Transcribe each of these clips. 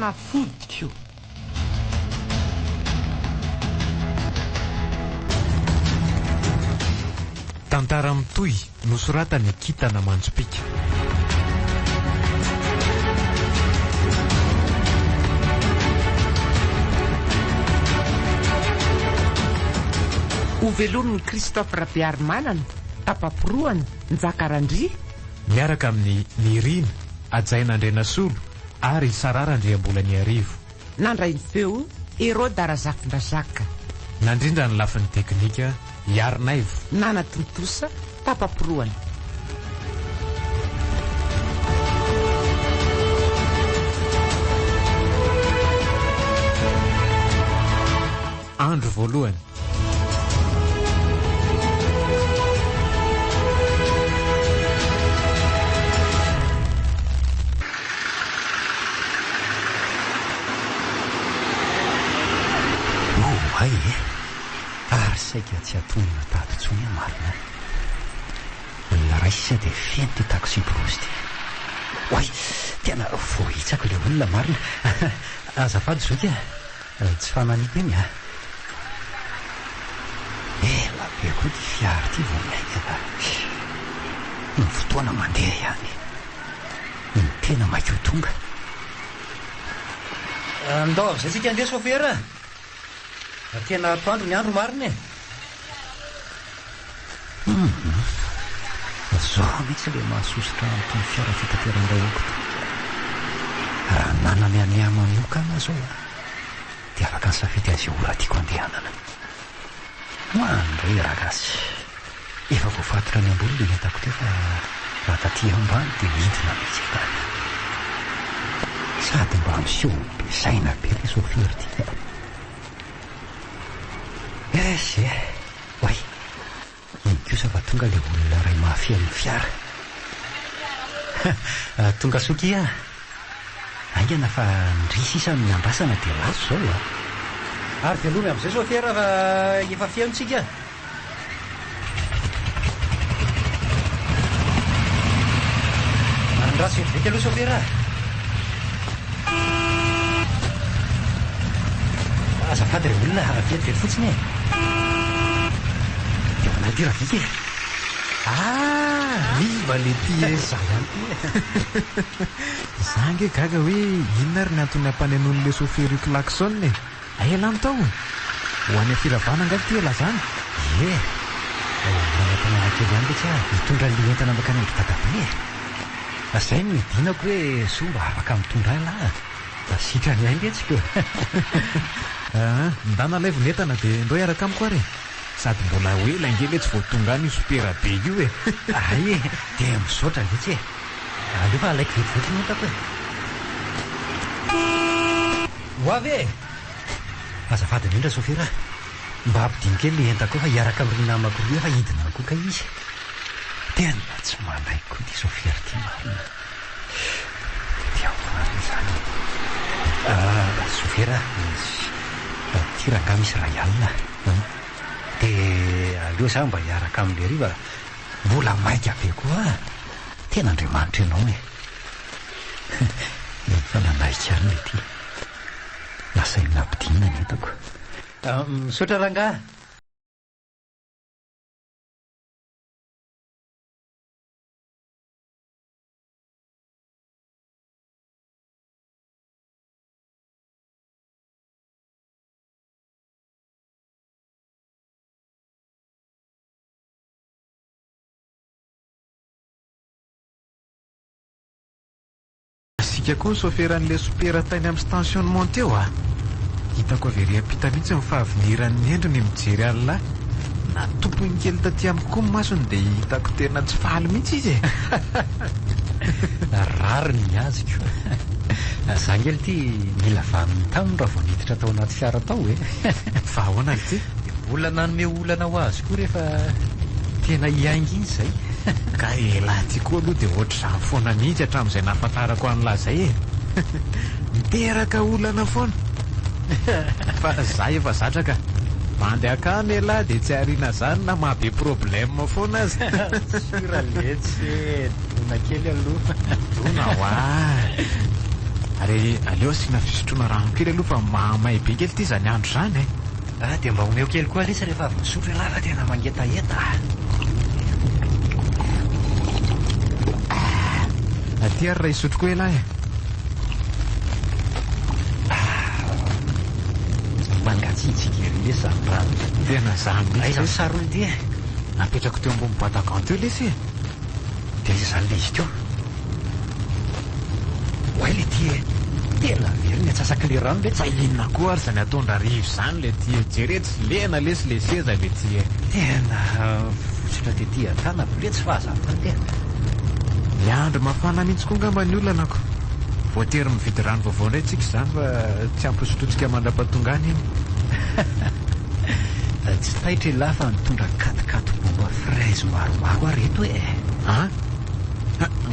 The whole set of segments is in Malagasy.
Fanafodiko. Tantara mitohy nosoratan'i Kintana Manjopiaka. Hovelomin'i Christophe Rabearimanana, Tapa-porohana, Njaka Randria. Miaraka amin'i Nirina, Hajaina Andrianasolo ary Sarah Randriambolaniarivo. Nandray ny feo, Heroda Razafindrazaka. Nandrindra ny lafiny teknika, Iarinaivo. Nanatontosa, Tapa-porohana. Andro voalohany. Oay e! Ary saika tsy hatonina tato intsony aho marina a! Olona iray sisa dia feno ity taxi-brousse ity. Oay! Tena voahitsako ilay olona marina. Azafady zoky a! Tsy fananiko iny a! Ela be koa ity fiara ity vao miainga ka! Ny fotoana mandeha ihany. Ny tena maika ho tonga. Andao amin'izay tsika andeha sofera a! Tena atoandro ny andro marina e! Humm! Zao mihitsy ilay mahasosotra an'itony fiara fitateram-bahoaka itony ka! Raha nanana ny ahy manokana aho izao an, dia afaka nisafidy an'izay ora tiako handehanana. Mandray ragasy! Efa voafatotra any ambony ilay entako teo fa raha taty ambany dia midina mihitsy ka! Sady mba miseho be saina be ilay sôfera ity ka! Yes e! Oay! Iny kosa fa tonga ilay olona iray mahafehy ny fiara. Tonga soa kia! Haingana fa ndry sisa no niandrasana dia lasa izao a! Ary velomy amin'izay sôfera fa efa feno tsika. Andraso vetivety aloha sôfera a! Azafady ry olona, vetivety fotsiny e! Dia manao ity Ravika e! Ah! Riva le ty e! Za ihany ty e! Za ange gaga hoe inona ary ny antony ampanenoan'le sôfera io klaxon e! Hay elah no tao e! Ho any Firavana angaha ity elah zany? Ie! Ho any an-tanàna kely any letsy aho hitondra an'ilay entana mankany amin-dry dadabe e! Zay no idinako hoe soa mba afaka mitondra ahy lah a! Sitrany ahy letsy ko! Aa! Ndana alaivo ny entana dia ndao hiaraka amiko ary e! Sady mbola ho ela ange letsy vao tonga any io sopera be io e! Hay e! Dia misaotra letsy e! Aleo fa alaiko vetivety ny entako e! Ho avy e! Azafady indrindra sofera a! Mba ampidino kely ilay entako eo fa hiaraka amin'ry namako roa efa hidina any koa kay izy. Tena tsy manaiky koa ity sofera ity marina. Dia ahoana izany e? Ah, sofera a! Ity rangahy misy iray alina a! Dia aleo za mba hiaraka amin'i lery fa mbola maika be koa aho. Tena Andriamanitra ianao e! Efa nanaiky ihany ilay ity. Nasainy nampidinina ny entako. Misaotra rangahy. Masiaka koa ny soferan'ilay sopera tany amin'ny stantionnement teo a! Hitako avy ery ampita mihitsy ny fahaviniran'ny endriny mijery an'lah. Natompony kely taty amiko koa ny masony dia hitako tena tsy faly mihitsy izy e! Rariny ny azy ko! Za ange lty nila vaniny taminy raha vao niditra tao anaty fiara tao e! Fa ahoana lty? Dia mbola nanome olana ho azy koa rehefa tena hiainga iny izay. Ka elah ty koa aloha dia ohatr'izany foana mihitsy hatramin'izay nahafantarako an'lah izay e! Miteraka olana foana. Fa za efa zatra ka. Bandy akama elah dia tsy ariana zany na maha be problème foana aza. Sûr letsy e! Dona kely aloha. Dona hoa! Ary aleo asiana fisotroana rano kely aloha fa mahamay be kely ity izany andro izany e. Ah, dia mba omeo kely koa lesy rehefa avy misotro ialahy fa tena mangetaheta ah. Ah, aty ary raha hisotro koa ialahy e. Mangatsiatsiaka ery lesy izany rano izany. Tena izany mihitsy Aiza ny lesy. sarony ity e? Napetrako teo ambony boîte à gants teo lesy e. Dia aiza izany ilay izy teo? Oay le ty e! Tena very ny antsasak'le rano letsy Fa inona koa ary izany ataon-dRarivo izany le ty e! Jereo tsy lena lesy le seza le ty e! Tena votsotra tety an-tanako letsy fa azafady e! Ny andro mafana mihitsy koa angamba ny olana ko! Voatery mividy rano vaovao indray tsika izany fa tsy ampy hosotrointsika mandra-pahatonga any iny. Tsy taitra elah fa nitondra quat-quat bomba fraise maromaro aho reto e! An?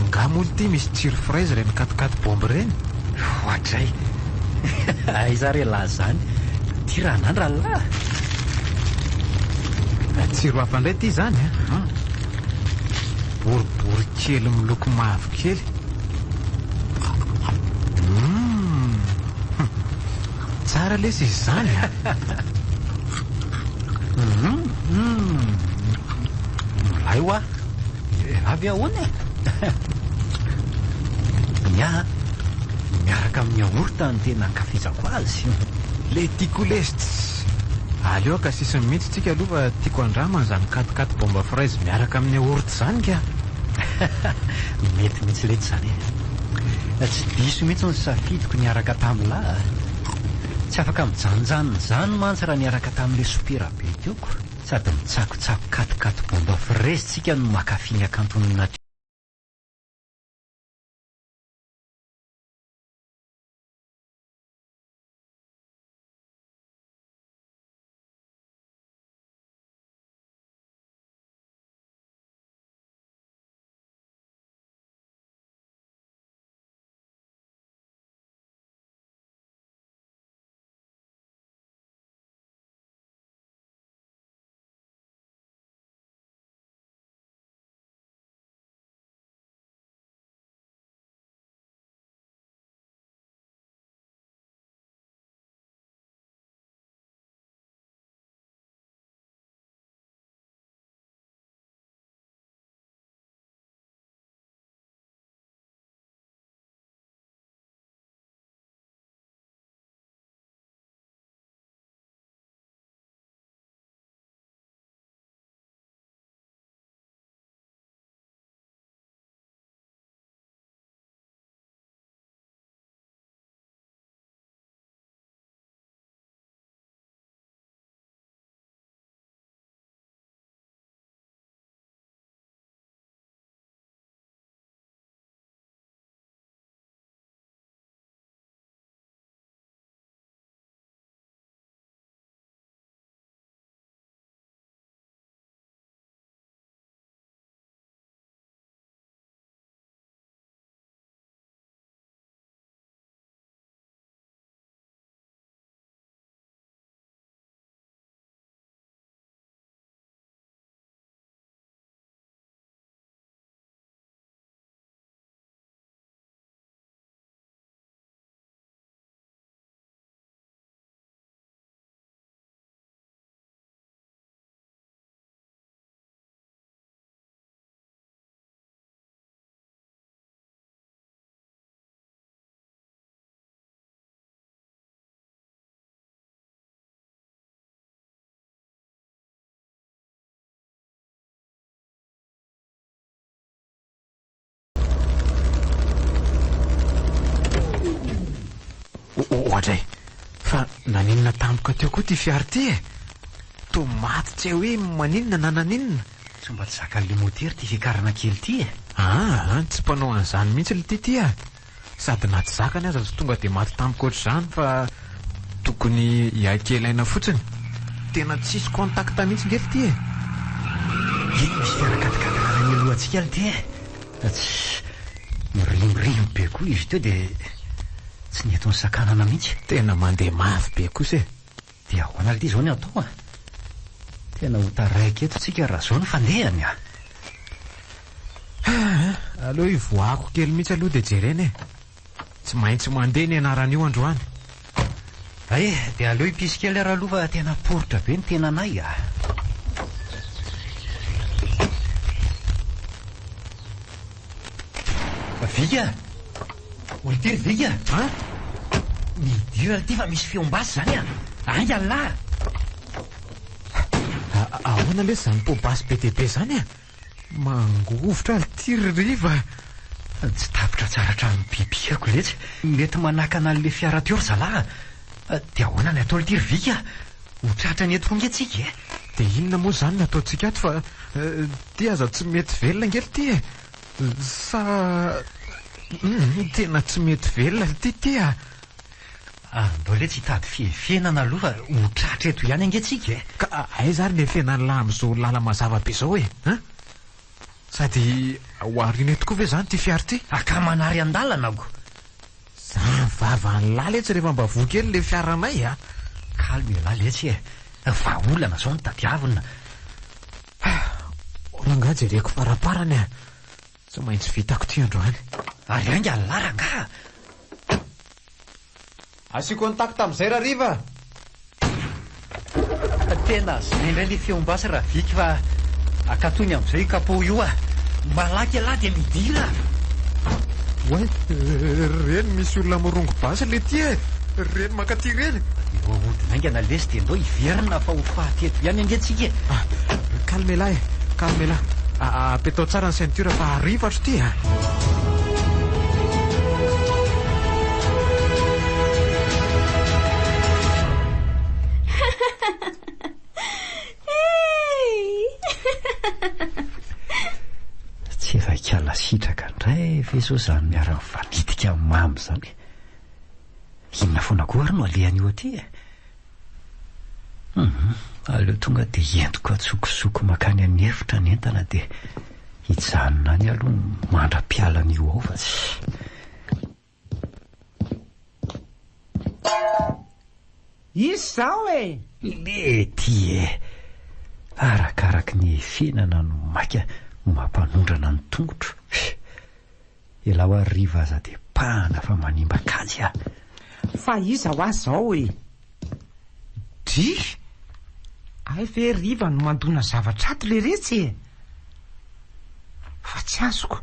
Nga moa ity misy tsiro fraise ireny quat-quat bomba ireny? Oadray! Aiza ary elah zany? Ty raha anandrana lah! Tsiro hafa indray ity izany an! Boribory kely miloko mavokely. Humm! Tsara lesy izy izany a! Humm! Milay hoa! Elah ve ahoana e? Ny ahy miaraka amin'ny yaourt no tena ankafizako azy. Le tiako lesy tss! Aleo haka sisiny mihitsy tsika aloha fa tiako andramana izany quat-quat bomba fraise miaraka amin'ny yaourt izany ka! Mety mihitsy letsy izany e! Tsy diso mihitsy ny safidiko niaraka tamin'lah a! Tsy afaka mijanonjanona izany mantsy raha niaraka tamin'ilay sopera be teo ko! Sady mitsakotsako quat-quat bomba fraise tsika no makafy ny hakanton'ny natiora. Oadray, fa naninona tampoka teo koa ity fiara ity e? Toa maty tsy hay hoe maninona na naninona. Sao mba tsy zakan'ilay motera ity fiakarana kely ity e? Aa, tsy mpanao an'izany mihitsy ilay ity a! Sady na tsy zakany aza tsy tonga dia maty tampoka ohatr'izany fa tokony hiaikely aina fotsiny. Tena tsisy contact mihitsy nge l'ty e! Iny misy fiara quat-quatre iray mialoha antsika l'ty e! Tssy, mirimorimo be koa izy teo dia tsy nety nisakanana mihitsy. Tena mandeha mafy be kosa e! Dia ahoana l'ty izao ny atao a? Tena ho taraiky eto tsika raha izao no fandehany a! Aa, aleo hivoahako kely mihitsy aloha dia jerena e! Tsy maintsy mandeha ny anaran'io androany. Hay, dia aleo hipisy kely ary aloha fa tena poritra be ny tenanay a! Vika! Olon-ty ry Vika! An? Midira ity fa misy feom-basy izany a! Haingana lahy! Ahoana lesy izany poa-basy be dia be izany a? Mangovitra ary ity ry Riva a! Tsy tapitra tsara hatramin'ny pipihako letsy. Mety manakana an'ilay fiara teo ry zalahy a! Dia ahoana ny atao ity ry Vika a? Ho tratrany eto koa ange tsika e! Dia inona moa izany ny ataontsika ato fa ity aza tsy mety velona ange ity e! Sa hum tena tsy mety velona ity ity a! Andao letsy hitady fiefenana aloha fa ho tratra eto ihany ange tsika e! Ka aiza ary ny efenan'lah amin'izao lala-mazava be izao e! An? Sady ho aoriana eto koa ve izany ity fiara ity? Aka manary an-dalana ko! Zany vavan'lah letsy rehefa mba voa kely le fiaranay a! Calme ialahy letsy e! Vahaolana izao no tadiavina. O rangahy jereko faraparany a! Tsy maintsy vitako ity androany. Ary haingana lah rangaha! Asio contact amin'izay Rariva a! Tena zay indray le feom-basy Raviky fa akatony amin'izay io capot io a! Malaky ialahy dia midira a! Oay, reny misy olona mirongo basy letia e! Reny mankaty reny! Eo ahodina haingana lesy dia ndao hiverina fa ho faty eto ihany ange tsika e! Ah, calme elah e, calme elah. Apetao tsara ny ceinture fa harivatro ity a! Tsy efa ikala sitraka indray ve zao zany miara-mivanitika amin'i Mamy zany e? Inona foana koa ary no alehan'io aty e? Hum, aleo tonga dia entiko antsokosoko mankany an'efitra ny entana dia hijanona any aloha mandra-pialan'io ao fa tsy. Iza izao e? Mety e! Arakaraky ny fiainana no maika mampanondrana ny tongotro. Ialahy hoa Riva aza dia pahana fa manimba kajy a! Fa iza hoa zao e? Dry! Hay ve Riva no mandona zavatra ato leretsy e? Fa tsy azoko.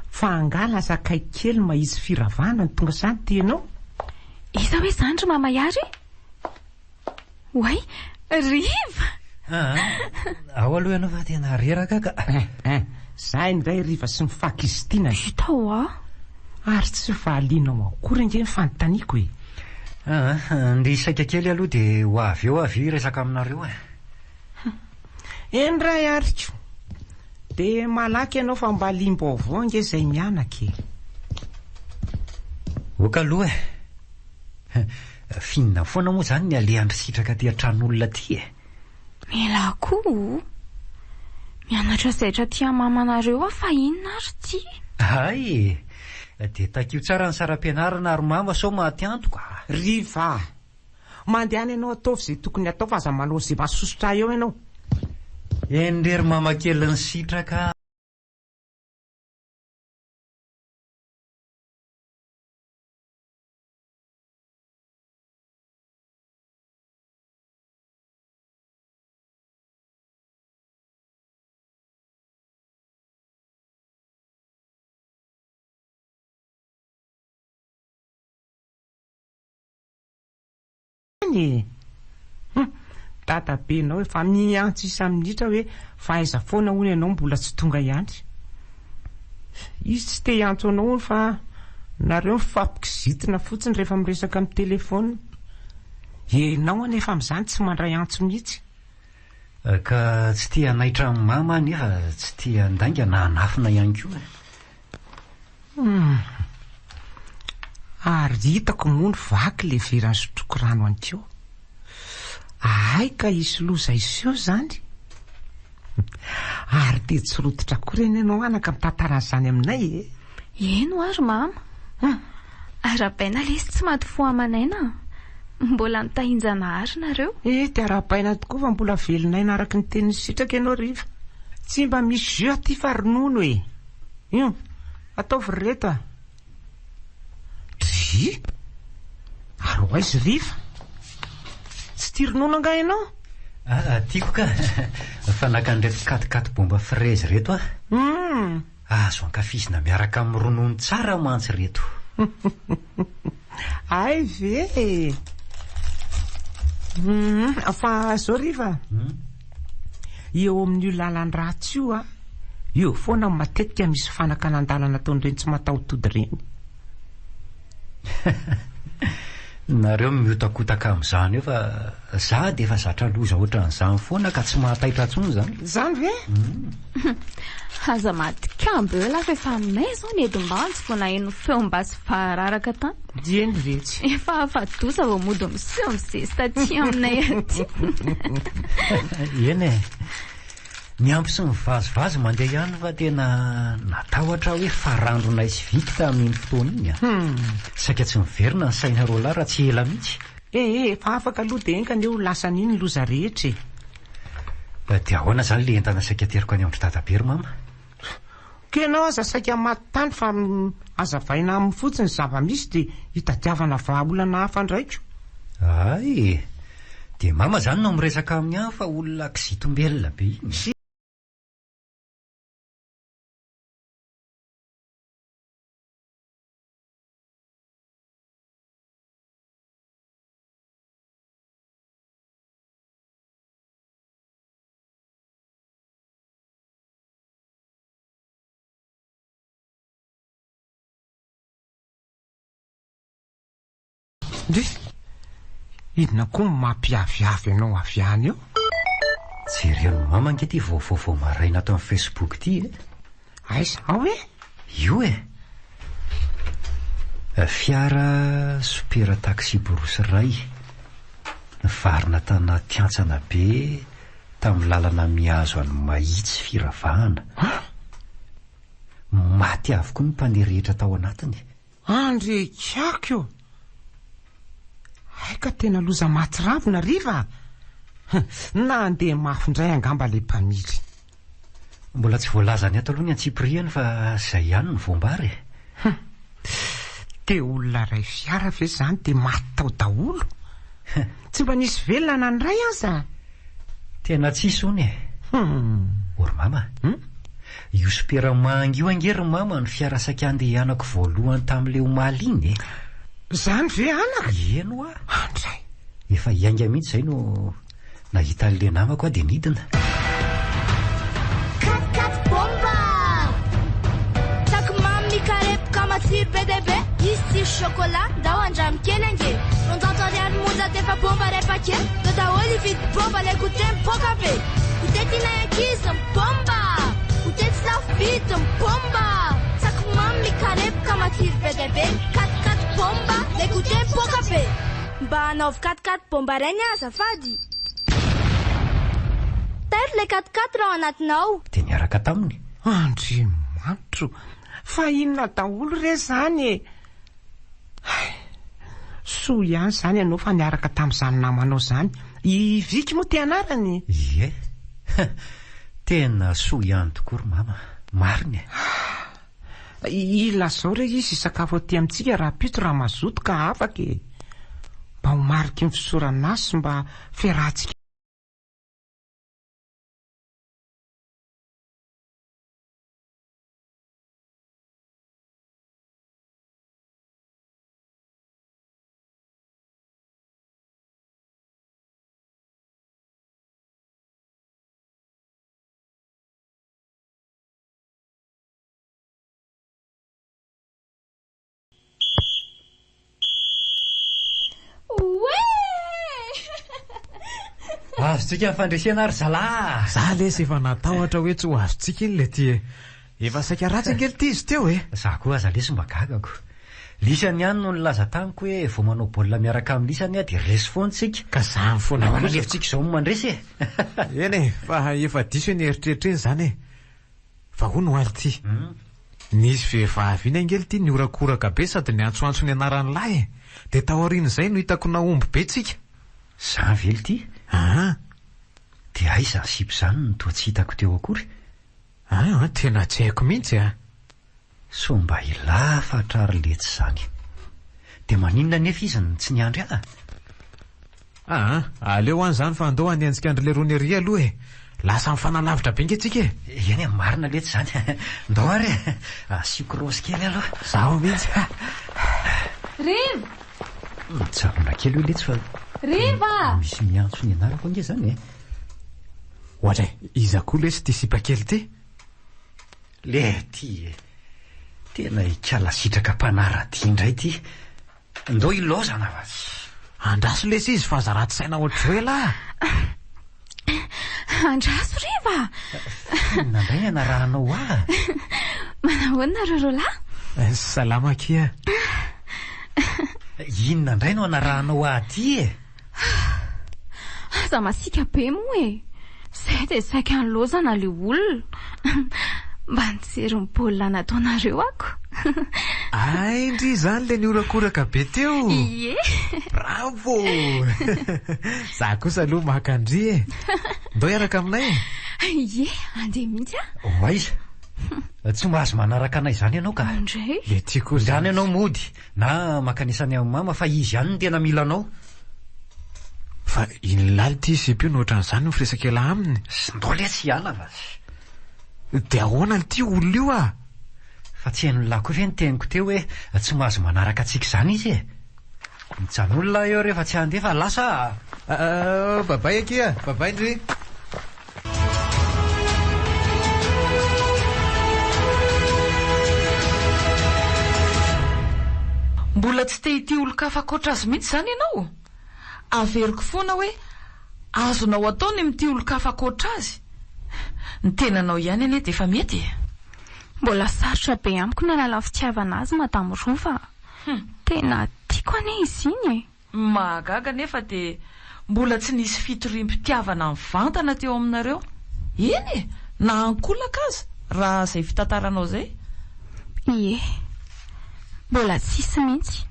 Fa angaha lasa akaiky kely mahitsy firavahana no tonga sady ty ianao? Iza hoe izany ry Mama Yary? Oay, Riva! Aa, ao aloha ianao fa tena reraka ka. Eh, eh, za indray Riva sy ny fakistina e. Hita hoa. Ary tsy valianao akory ange ny fanontaniako e. Aa, ndeha hisaika kely aloha dia ho avy eo avy hiresaka aminareo e. Eny ray ariko. Dia malaky ianao fa mba liam-baovao ange izay mianaka e. Ok aloha e. F'inona foana moa izany ny alehan-dry Sitraka aty an-tran'olona aty e? Elah koa o! Mianatra zaitra aty amin'ny mamanareo aho fa inona ary ity? Hay e! Dia takio tsara ny saram-pianarana ry mama sao maty antoka a! Riva a! Mandehana ianao ataovy izay tokony hatao fa aza manao izay mahasosotra ahy eo ianao. Eny re ry mama kelin'i Sitraka a! Any e! Hum! Dadabenao efa miantso isa-minitra hoe fa aiza foana hono ianao mbola tsy tonga ihany. Izy tsy te hiantso anao hono fa nareo mifampikizitina fotsiny rehefa miresaka amin'ny telephone. Ianao anefa amin'izany tsy mandray antso mihitsy. Ka tsy te hanaitra an'i mama aho nefa tsy te handainga na hanafina ihany koa e. Hum. Ary hitako moa ny vaky le vera nisotroako rano anikeo. Ahay ka hisy loza hiseho izany. Ary dia tsy rototra akory anie ianao anaka mitantara an'izany aminay e. Eny hoa ry mama. Hum. Arahabaina lesy tsy maty fo aman'aina a. Mbola notahin-janahary nareo. Eh, dia arahabaina tokoa fa mbola velon'aina araka ny tenin'i Sitraka ianao Riva. Tsy mba misy jus aty fa ronono e. Io, ataovy ry reto a. Ndry! Ary ho aiza ry Riva? Tsy tia ronono angaha ianao? Ah, tiako ka! Fa naka an'ireto katikaty bomba fraise ireto aho. Hum! Azo ankafizina miaraka amin'ny ronono tsara mantsy ireto. Hay ve e! Hum, fa izao Riva, eo amin'io lalan-dratsy io an, eo foana matetika misy fanakanan-dalana ataon'ireny tsy mataho-tody ireny. Nareo miotakotaka amin'izany eo fa za dia efa zatra loza ohatran'izany foana ka tsy mahataitra intsony izany. Izany ve? Aza matik'ambo eo lahy fa efa may izao ny hedim-banjo vao naheno feom-basy vararaka tany. Dieny retsy. Efa afa-doza vao mody miseho mizesta aty aminay aty. Eny e. Miampy sy mivazivazy mandeha ihany fa tena natahotra aho hoe farandronay sy Vicky tamin'iny fotoana iny a! Saika tsy miverina ny saina roalahy raha tsy ela mihitsy. Eh eh, efa afaka aloha dia enga anie ho lasan'iny ny loza rehetra e! Dia ahoana izany ilay entana saika ateriko any amin-dry dadabe ry mama? Ka ianao aza saika maty tany fa hazavaina aminy fotsiny ny zava-misy dia hitadiavana vahaolana hafa indray ko! Hay e! Dia mama izany no miresaka aminy any fa olona kizitombelona be iny. Ndry! Inona koa no mampiaviavy anao avy any eo? Jeren'i mama ange ity vaovao vao maraina ato amin'ny Facebook ity e! Aiza? Ao e? Io e! Fiara sopera taxi-brousse iray nivarina tanaty hantsana be tamin'ny lalana mihazo an'i Mahitsy Firavahana. Maty avokoa ny mpandeha rehetra tao anatiny. Andry kiako ô! Hay ka tena loza mahatsiravina Riva a! Nandeha mafy indray angamba ilay mpamily. Mbola tsy voalazany ato aloha ny antsipiriany fa izay ihany no voambara e! Hum! Dia olona iray fiara ve izany dia maty tao daholo? Tsy mba nisy velona na ny iray aza? Tena tsisy hono e! Hum! O ry mama a! Io sopera manga io ange ry mama no fiara saika andehanako voalohany tamin'ilay omaly iny e! Izany ve anaka? Eny hoa! Andray! Efa hiainga mihitsy izay no nahita an'ilay namako aho dia nidina. Kat kat bomba! Tsaky mamy mikarepoka matsiro be dia be, hisy tsiro chocolat, ndao andramo kely ange. 200 ariary monja d'efa bomba ray paquet, ndao daholo hividy bomba lay goûter mipoaka be. Goûter tianay ankizy, mibomba! Goûter tsy lafo vidy, mibomba! Tsaky mamy mikarepoka matsiro be dia be, kat kat bomba, lay goûter mipoaka be. Mba anaovy kat kat bomba rainy azafady. Tairo ilay quat-quatre ao anatinao. Dia niaraka taminy. Andriamanitro! Fa inona daholo re izany e? Hay! Soa ihany izany ianao fa niaraka tamin'izany namanao izany. I Vicky moa ty anarany? Ie. Tena soa ihany tokoa ry mama. Marina e. Ilazao re izy hisakafo aty amintsika rahampitso raha mazoto ka afaka e! Mba ho mariky ny fisaorana azy sy mba fiarahantsika Azontsika ny fandresena ry zalahy! Za lesy efa natahotra hoe tsy ho azontsika iny le ty e! Efa saika ratsy ange lty izy teo e! Za koa aza lesy mba gagako. Lisany ihany no nilaza tamiko hoe vao manao baolina miaraka amin'i lisany aho dia resy foana tsika. Ka zany foana kosa. Ahoana ny hevitsika izao no mandresy e? Eny e, fa efa diso iny eritreritra iny izany e. Fa hono hoa lty. Nisy vehivavy iny ange lty nihorakoraka be sady niantsoantso ny anaran'lahy e. Dia taorian'izay no hitako nahomby be tsika. Zany ve lty? Aa. Dia aiza izany sipa izany no toa tsy hitako teo akory? Aa, tena tsy haiko mihitsy a. Sao mba hilafatra ary letsy izany. Dia maninona anefa izy no tsy niandry ahy? Aa, aleo any izany fa andao hanenjika an-dry lerony ery aloha e! Lasa mifanalavitra be nge tsika e! Eny e, marina letsy izany. Ndao ary e! Asiako raozy kely aloha. Zaho mihitsy. Riva! Mijanona kely eo letsy fa. Riva! Misy miantso ny anarako ange izany e! Oadray, iza koa lesy ity sipa kely ity? Lety e! Tena ikala sitraka mpanaradia indray ity. Ndao ilaozana fa tsy. Andraso lesy izy fa aza ratsy saina ohatr'izao elah a! Andraso Riva a! Inona indray ny anarahanao ahy? Manahoana nareo roalahy? Salama akia. Inona indray no anarahanao ahy aty e? Aza masiaka be moa e! Zay dia saika nilaozana le olona. Mba nijery ny baolina nataonareo ako. Hay ndry izany le nihorakoraka be teo! Ie! Bravo! Za kosa aloha maka an-dry e! Ndao hiaraka aminay e! Ie, andeha mihitsy aho. Ho aiza? Tsy mahazo manaraka anay izany ianao ka. Indray? Le tiako izany. Ndana ianao mody. Na mankanesa any amin'i mama fa izy ihany no tena mila anao. Fa iny lahy ity sipa io no ohatran'izany no firesaka elah aminy. Ndao letsy hiala fa. Dia ahoana ity olona io ah? Fa tsy henon'lah koa ve ny teniko teo hoe tsy mahazo manaraka antsika izany izy e? Mijanona lah eo rehefa tsy handeha fa lasa ah! Ah, babay akia, babay ndry. Mbola tsy te hitia olon-kafa ankoatra azy mihitsy izany ianao? Averiko foana hoe azonao atao ny mitia olon-kafa ankoatra azy. Ny tenanao ihany anie dia efa mety e! Mbola sarotra be amiko ny hanala ny fitiavana azy Madame Rova a! Tena tiako anie izy iny e! Ny mahagaga anefa dia mbola tsy nisy fitoriam-pitiavana mivantana teo aminareo. Eny e! Na ankolaka aza, raha izay fitantaranao izay. Ie. Mbola tsisy mihitsy.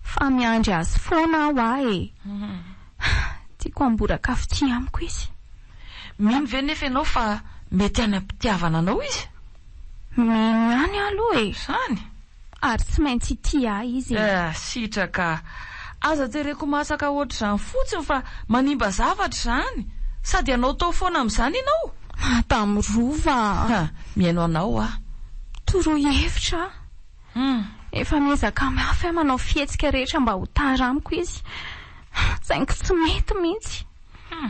Fa miandry azy foana aho aho e! Tiako hamboraka fitia amiko izy. Mino ve nefa ianao fa mety hanam-pitiavana anao izy? Mino ihany aho aloha e! Izany? Ary tsy maintsy hitia ahy izy e! Eh, sitraka a! Aza tereko masaka ohatr'izany fotsiny fa manimba zavatra izany! Sady hanaotao foana amin'izany ianao? Madame Rova a! Ha, mihaino anao aho. Toroy hevitra aho. Hum. Efa miezaka mafy aho manao fihetsika rehetra mba ho tara amiko izy. Saingy tsy mety mihitsy.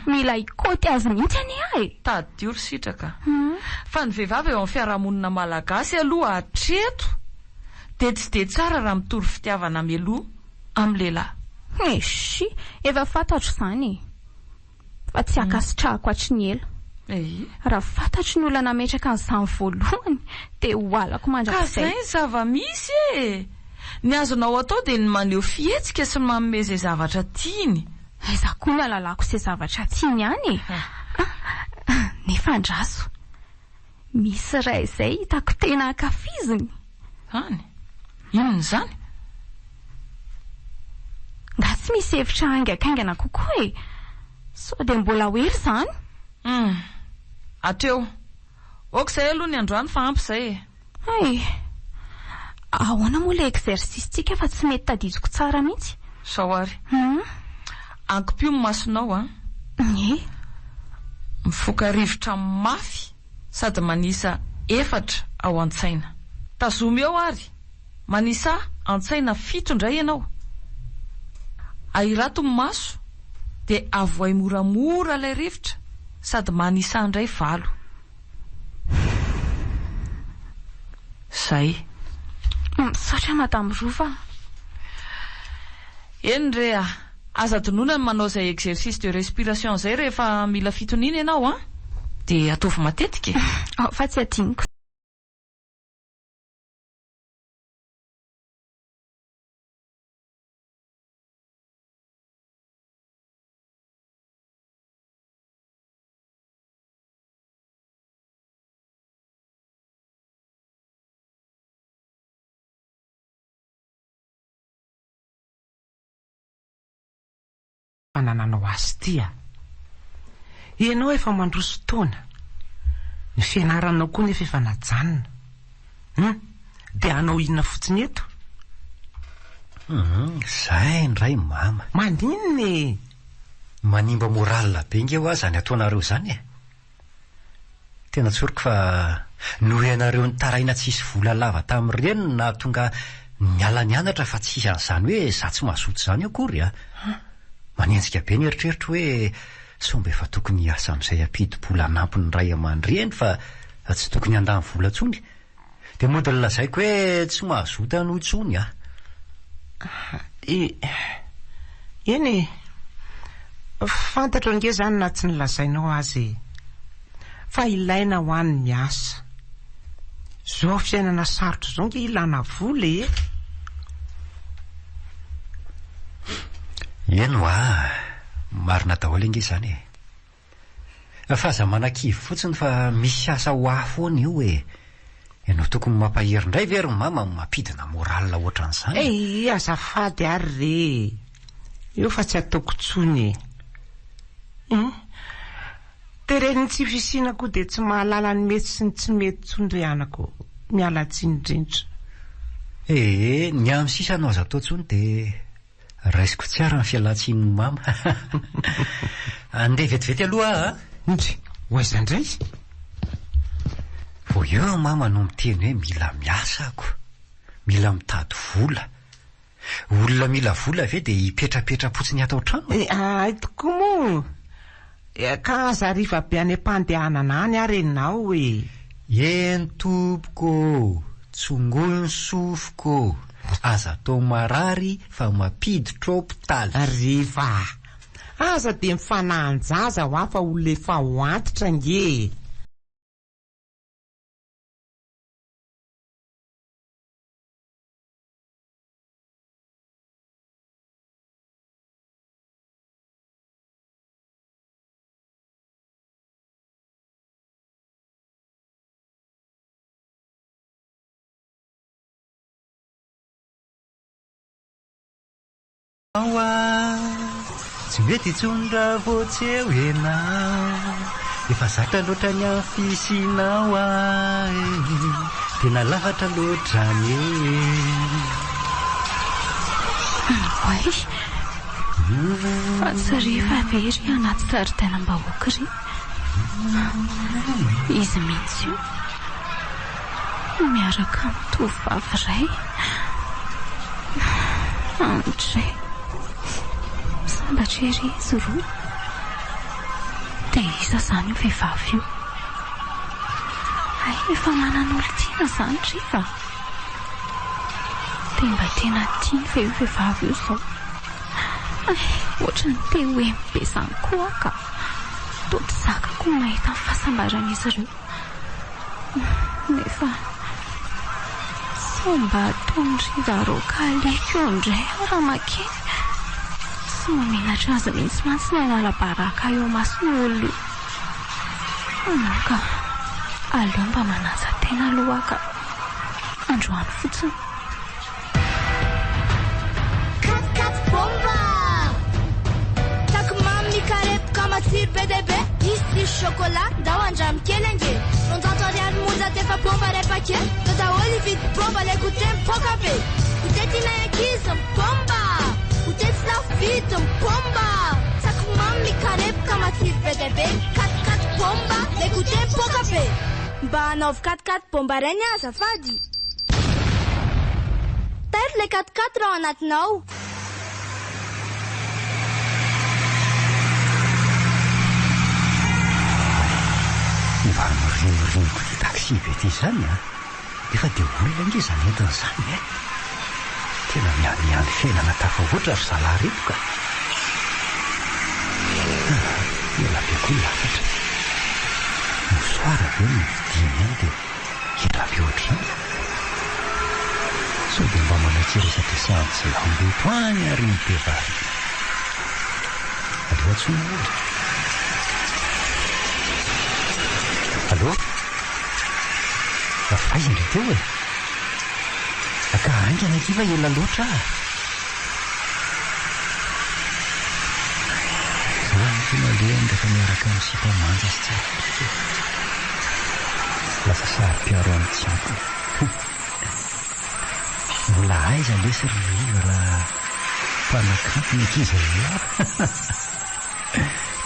Mila hikaoty azy mihitsy anie aho e! Tadidio ry Sitraka fa ny vehivavy eo amin'ny fiarahamonina malagasy aloha hatreto dia tsy dia tsara raha mitory fitiavana mialoha amin'ny lehilahy. Eshi! Efa fantatro izany e! Fa tsy ankasitrahako hatry ny ela. Raha fantatro ny olona nametraka an'izany voalohany dia ho halako mandrakizay. Ka izay ny zava-misy e! Ny azonao atao dia ny maneho fihetsika sy ny manome izay zavatra tiany. Aiza koa no ahalalako izay zavatra tiany any e? Nefa andraso. Misy iray izay hitako tena ankafiziny. Izany? Inona izany? Nga tsy misy hevitra haingankaingana kokoa e? Sao dia mbola ho ela izany? Hum. Hatreo. Ok izay aloha ny androany fa ampy izay e. Hay! Ahoana moa ilay exercice-tsika fa tsy mety tadidiko tsara mihitsy? Zao ary. Ankipio ny masonao an. Ie. Mifoka rivotra mafy sady manisa efatra ao an-tsaina. Tazomy eo ary. Manisà an-tsaina fito indray ianao. Ahirato ny maso dia avohay moramora ilay rivotra sady manisà indray valo. Zay. Misaotra Madame Rova a. Eny re a! Aza adinoina ny manao izay exercice de respiration izay rehefa mila fitoniana ianao an! Dia ataovy matetika e! Ao fa tsy adinoko. Fanananao azy ity a! Ianao efa mandroso taona, ny fianaranao koa nefa efa najanona. Hum! Dia hanao inona fotsiny eto? Hum, izay indray mama. Maninona e? Manimba moral be nge hoa izany ataonareo izany e. Tena tsoriko fa noho ianareo nitaraina tsisy vola lava tamin'ireny no nahatonga ahy niala nianatra fa tsy an'izany hoe za tsy mazoto izany akory a! Manenjika be ny eritreritro hoe sao mba efa tokony hiasa amin'izay hampidi-bola hanampy ny ray aman-dreny fa tsy tokony handany vola intsony. Dia mody nolazaiko hoe tsy mazoto an'io intsony aho. Eny e! Fantatro ange izany na tsy nolazainao aza e! Fa ilaina ho an' ny miasa. Izao fiainana sarotra izao ange ilana vola e! Eny hoa, marina daholo ange izany e! Fa aza manakivy fotsiny fa misy asa ho ahy foana io e! Ianao tokony mampahery indray ve ry mama no mampidina moral ohatran'izany? Ei, azafady ary re e! Eo fa tsy ataoko intsony e! Hum. Teren'ny tsy fisiana koa dia tsy mahalala ny mety sy ny tsy mety intsony ry anako ô! Miala tsiny indrindra. Ee, ny amin'ny sisa no aza atao intsony dia Raisiko tsara ny fialan-tsinin'i mama. Andeha vetivety aloha aho a! Ndry, ho aiza indray? Vao eo mama no miteny hoe mila miasa ako. Mila mitady vola. Olona mila vola ve dia hipetrapetra-potsiny ato an-trano e? Hay tokoa moa! Ka aza hariva be any am-pandehanana any ary ianao e! Eny tompoko ô! Tsongoy ny sofiko ô! Aza atao marary fa mampiditra hopitaly. Riva a! Aza dia mifanahan-jaza hoa fa olona efa ho antitra ange e! Tsy mety intsony raha vao tsy eo ianao Efa zatra loatra ny amin'ny fisianao aho e Tena lafatra loatra ny e Oay! Fa tsy re fa very anaty zaridainam-bahoaka ry. Izy mihitsy io. Miaraka amin'ny tovovavy iray. Andray. Sambatra ery izy roa. Dia iza izany io vehivavy io? Hay efa manan'olon-tiana izany ry va? Dia mba tena tiany ve io vehivavy io izao? Hay, ohatran'ny te ho emy be izany koa aho ka. Toa tsy zakako ny mahita ny fahasambaran'izy ireo. Nefa sao mba ataon'i Riva raoka alika eo indray aho raha makeny. Tsy mahamenatra azy mihitsy mantsy ny hanala baraka ahy eo imason'olona io. Non ka. Aleo mba manaja tena aloha aho ka. Androany fotsiny. Katikaty bomba! Tsako mamy mikarepoka matsiro be dia be, misy tsiro chocolat, ndao andramo kely ange. 200 ariary monja d'efa bomba ray paquet, ndao daholo hividy bomba lay goûter mipoaka be. Goûter tianay ankizy, mibomba! Goûter tsy lafo vidy, mibomba! Tsako mamy mikarepoka matsiro be dia be, katikaty bomba, lay goûter mipoaka be. Mba anaovy katikaty bomba rainy aho azafady. Tairo ilay katikaty raha ao anatinao. Mba mirimorimo ity taxi be ity izany an! Nefa dia olona ange izany entiny izany e! Tena mihanihany fiainana tafahoatra ry zalahy ireto ka! Ela be koa ny lafatra. Mouchoir ve no novidiany ihany dia ela be ohatr'izany? Sao dia mba manaiky resadresahan-jiolahimboto any ary iny vehivavy iny? Aleo antsoina aloha e. Allo? Aiza ndry teo e? Ka haingana akia fa ela loatra ah! Zao ange no alehany rehefa miaraka amin'ny sipa manja sy tsara bika e! Lasa saro-piaro amin'ny tsy antony. Mbola. Mbola aiza lesy ry Riva raha mpanakanto ny ankizy ry lahy?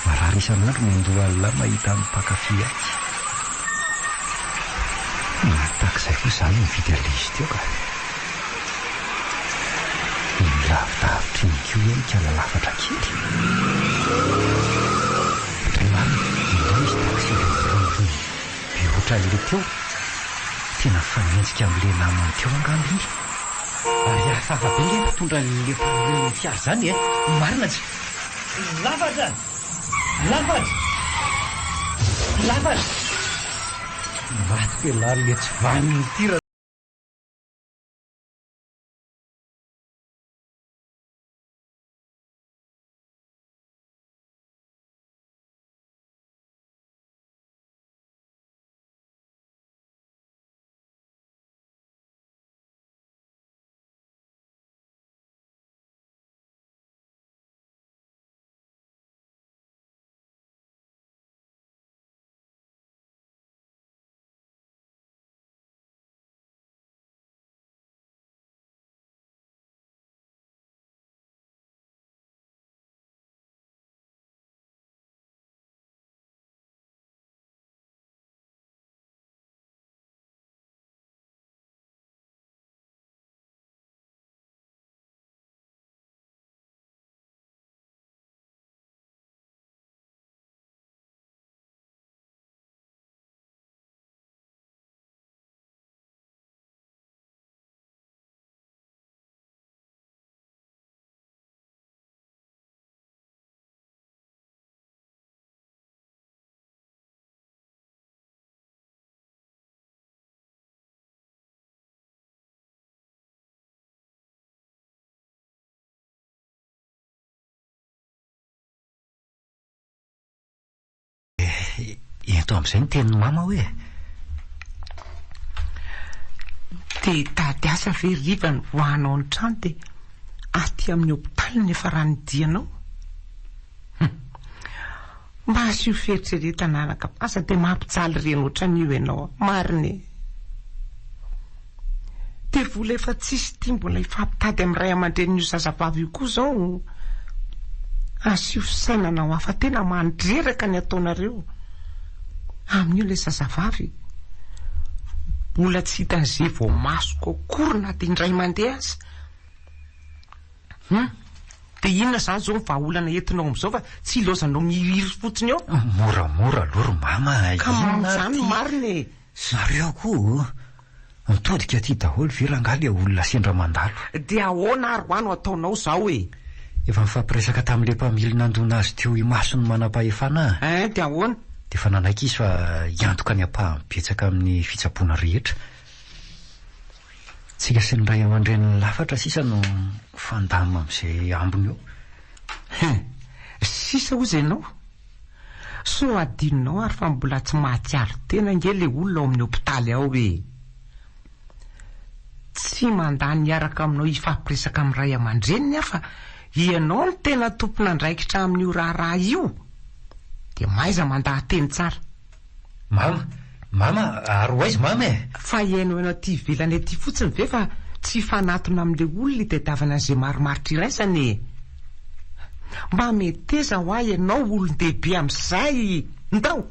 Marary isan'andro ny andohan'lah mahita ny mpankafy azy. Tahak'izay koa izaho nividy an'ilay izy teo ka. Iny lavidavitra iny koa hoe mikala lafatra kely. Dray marina, indray misy taxi be mirohondrohona be ohatran'ilay teo. Tena mifanenjika amin'ilay namany teo angamba iny. Ary hafahafa be nge mpitondra an'ilay mpamily fiara izany e! Marina tsy. Lafatra! Lafatra! Lafatra! Matiko elah le tsy vanona ity ra. Ento amin'izay ny tenin'i mama hoe. Te hitady asa ve ry Riva no voahanao ny trano dia aty amin'ny hopitaly no niafaran'ny dianao? Hum. Mba asio fieritreretana anaka fa aza dia mampijaly reny ohatran'io ianao marina e! Dia vola efa tsisy ity mbola hifampitady amin'ny ray aman-drenin'io zazavavy io koa izao? Asio fisainana ho hafa tena mandreraka ny ataonareo amin'io ilay zazavavy. Mbola tsy hitan'izay voamasoko akory na dia indray mandeha aza. Hum! Dia inona izany izao ny vahaolana entinao amin'izao fa tsy ilaozanao miriry fotsiny eo? Moramora aloha ry mama a! Ka Inona ary izany ity? marina e! Zareo koa o! Mitodika aty daholo ve rangahy le olona sendra mandalo? Dia ahoana ary hoa no ataonao izao e? Efa nifampiresaka tamin'ilay mpamily nandona azy teo imason'ny manampahefana aho. Ein, dia ahoana? Dia efa nanaiky izy fa hiantoka ny ampahany betsaka amin'ny fitsaboana rehetra. Tsika sy ny ray aman-drenin'i Lafatra sisa no mifandamina amin'izay ambiny eo. Hein! Sisa hozy ianao? Sao adinonao ary fa mbola tsy mahatsiaro tena ange ilay olona ao amin'ny hopitaly ao e! Tsy mandà ny hiaraka aminao hifampiresaka amin'ny ray aman-dreniny aho fa ianao no tena tompon'andraikitra amin'io raharaha io! Dia mahaiza mandaha-teny tsara. Mama! Mama! Ary ho aiza mama e? Fa hihainohaino aty ivelany aty fotsiny ve fa tsy hifanatona amin'ilay olona hitadiavana an'izay marimaritra iraisana e? Mba meteza hoa ianao olon-dehibe amin'izay! Ndao!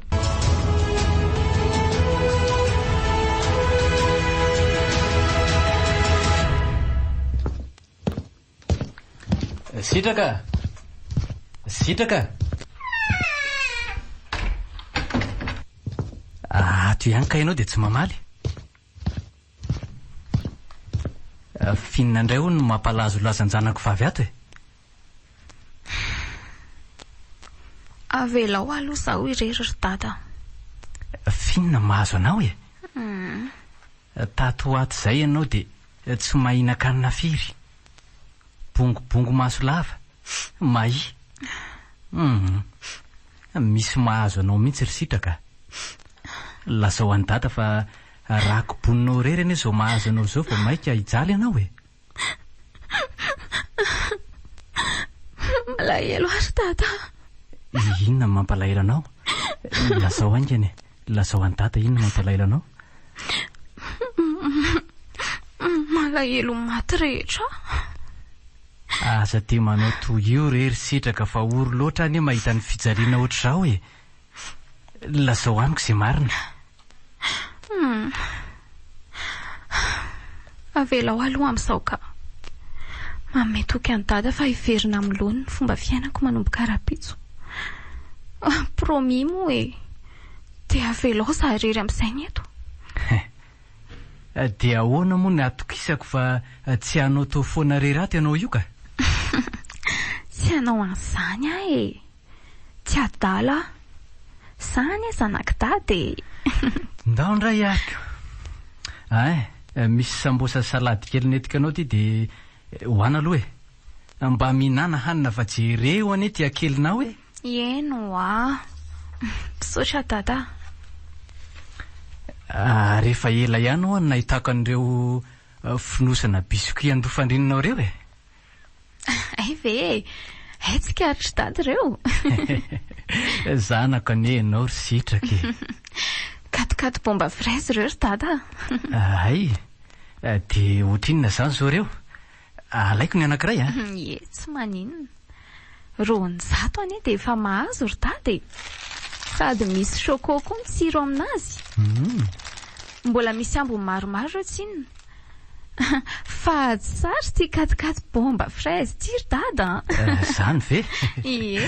Sitraka a! Sitraka a! Ato ihany ka ianao dia tsy mamaly. F'inona indray hono no mampalazolaza an-janako vavy ato e? Avelao aloha izaho irery ry dada. F'inona mahazo anao e? Tato ho ato izay ianao dia tsy mahinan-kanina firy. Bongobongo maso lava. Mahia. Hum. Misy mahazo anao mihitsy ry Sitraka a. Lazao an'i Dada fa raha koboninao irery anie izao mahazo anao izao vao mainka hijaly ianao e. Malahelo aho ry Dada a. Inona no mampalahelo anao? Lazao haingana e. Lazao an'i Dada inona no mampalahelo anao? Malahelo maty rehetra aho. Aza dia manao toy io re ry Sitraka fa ory loatra anie mahita ny fijaliana ohatr'izao e! Lazao amiko izay marina. Hum. Avelao aloha amin'izao ka. Manome toky an'i Dada fa hiverina amin'ny laoniny ny fomba fiainako manomboka rahampitso. Promis moa e! Dia avelao za irery amin'izay ny eto. Dia ahoana moa ny hatokisako fa tsy hanao toa foana irery ato ianao io ka? Tsy hanao an'izany aho e! Tsy adala aho. Za anie zanak'i Dada e! Ndao indray ary ko! Ein, misy sambosa salady kely nentiko anao ity dia hohana aloha e! Mba mihinàna hanina fa jereo anie ity hakelinao e! Eny hoa! Misaotra Dada a! Ary efa ela ihany hoa no nahitako an'ireo fonosana biscuits an-doha-fandrianao ireo e! Hay ve e! Hay tsikaritr'i Dada ireo! Zanako anie ianao ry Sitraka e! Katikaty bomba fraise ireo ry Dada a! Hay! Dia ohatrinona izany izao ireo? Alaiko ny anankiray a! Ie, tsy maninona. 200 anie dia efa mahazo ry Dada e! Sady misy choco koa ny tsiro aminazy. Mbola misy ambiny maromaro ireo tsinona. Fa tsara ity katikaty bomba fraise ity ry Dada an! Izany ve? Ie.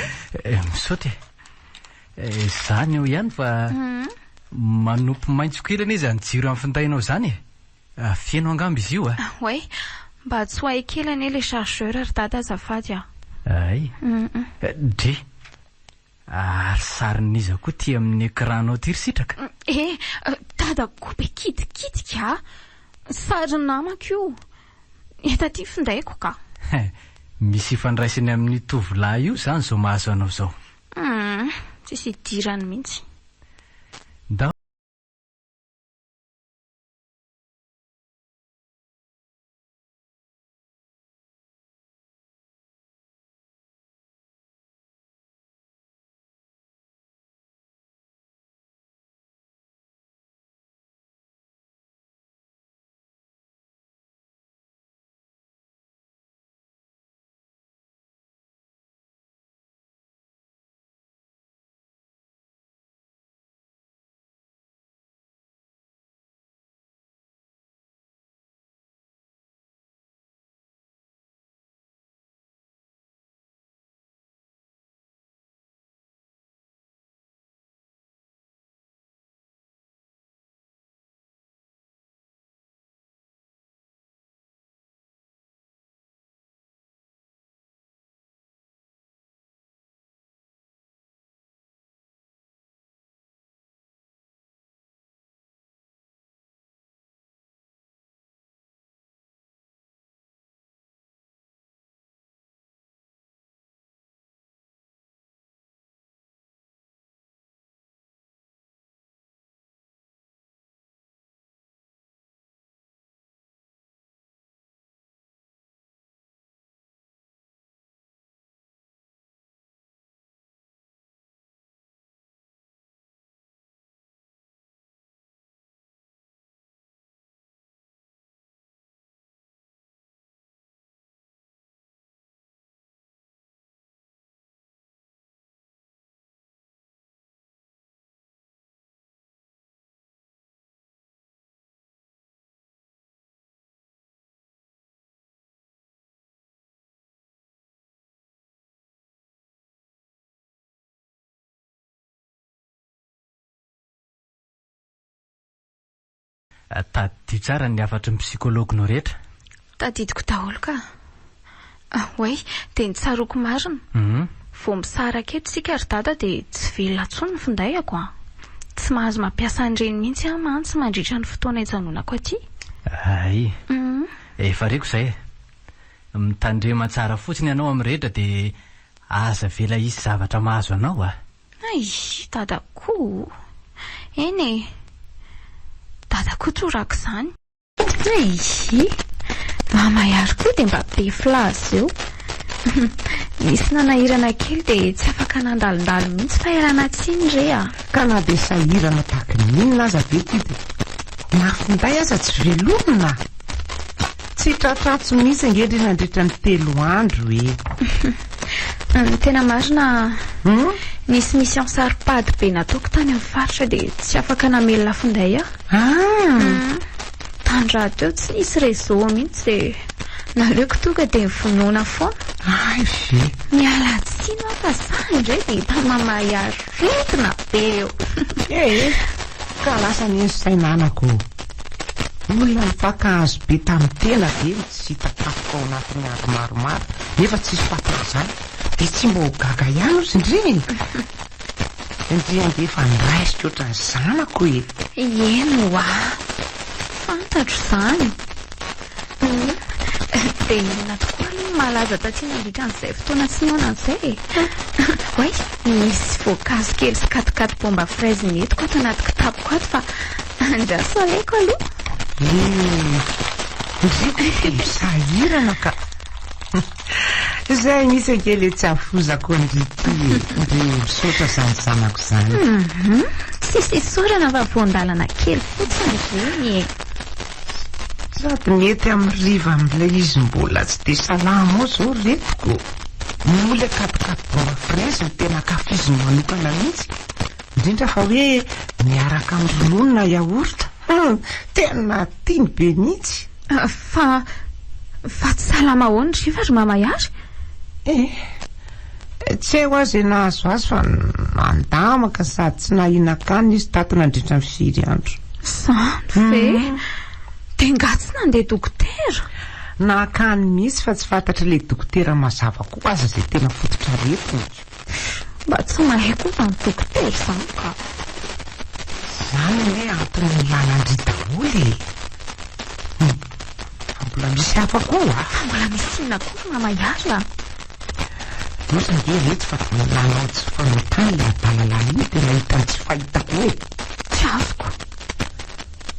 Misaotra e. Izany eo ihany fa manopy maitso kely anie izany jiro amin'ny findainao izany e. Feno angamba izy io a! Oay, mba tsoahy kely anie le chargeur ry dada azafady a! Ay! Dry! Ary sarin'iza koa ty amin'ny écran-nao ty ry Sitraka? Eh! Dada koa be kitikitika a! Sarin'ny namako io! Eto aty findaiko ka! Misy ifandraisany amin'io tovolahy io izany izao mahazo anao izao? Hum! Tsisy idirany mihitsy. Ndao. Tadidio tsara ny hafatry ny psychologue-nao rehetra. Tadidiko daholo ka. Oay, dia ny tsaroako marina. Vao misaraka eto isika ry dada dia tsy velona intsony ny findaiko an. Tsy mahazo mampiasa an'ireny mihitsy aho mantsy mandritra ny fotoana ijanonako aty. Hay. Efa reko izay e. Mitandrema tsara fotsiny ianao amin'ny rehetra dia aza avela hisy zavatra mahazo anao a. Hay, dada koa o! Eny e! Dada koa toraka izany. Hay! Mama ihary koa dia mba be filaza eo. Nisy nanahirana kely dia tsy afaka nandalondalo mihitsy fa ialana tsiny re a! Ka na dia sahirana tahaka ny inona aza ve ty dia na finday aza tsy velomina? Tsy tratr'antso mihitsy ange ndry nandritra ny telo andro e. Ny tena marina, nisy mission saro-pady be nataoko tany amin'ny faritra dia tsy afaka namelona finday aho. Ah! Tany rahateo tsy nisy réseau mihitsy dia naleoko tonga dia vonoina foana. Hay ve! Miala tsiny aho fa za indray dia hita mamahy aretina be eo. Ee, ka lasa anie ny saina anako ô. Olona nifankahazo be tamin'ny tena ve no tsy hita kapoka ao anatin'ny andro maromaro nefa tsisy fahatanjahana dia tsy mba ho gaga ihany ozy ndry e! Ndry ange efa niraisiko ohatran'ny zanako e! Eny ho'a, fantatro izany. Hum, dia inona tokoa aloha no mahalaza taty nandritra an'izay fotoana tsy nihaonana izay e? Oay, nisy voankazo kely sy katikaty bomba fraise nentiko ato anaty kitapoko ato fa andraso alaiko aloha. Hum, ndry koa dia misahirana ka. Izay mihitsy ange ilay tsy hafozako an-dry ity e. Ndry misaotra izany zanako izany. Hum, tsisy isaorana fa voan-dalana kely fotsiny ireny e. Sady mety amin'ny riva amin'ilay izy mbola tsy dia salama ao izao ry reto ko. Moa ilay katikaty bomba fraise no tena ankafiziny manokana mihitsy. Indrindra fa hoe miaraka amin'ny ronono na yaourt. Hum, tena tiany be mihitsy. Fa, fa tsy salama ahoana ry riva ry mama Ihary? Eh, tsy hay hoa izay nahazo azy fa nandamaka sady tsy nahinan-kanina izy tato nandritra ny firy andro. Izany ve? Dia nga tsy nandeha dokotera? Nankany mihitsy fa tsy fantatr'ilay dokotera mazava koa aza izay tena fototr'aretiny. Mba tsy mahay koa izany dokotera izany ka. Izany anie antony nilana an-dry daholo e! Hum, fa mbola misy hafa koa a! Fa mbola misy inona koa ry mama Ihary a? Loza ange retsy fa nanao tsy fanao tany ilay adala lahy iny dia nahita ny tsy fahitako eo e! Tsy azoko.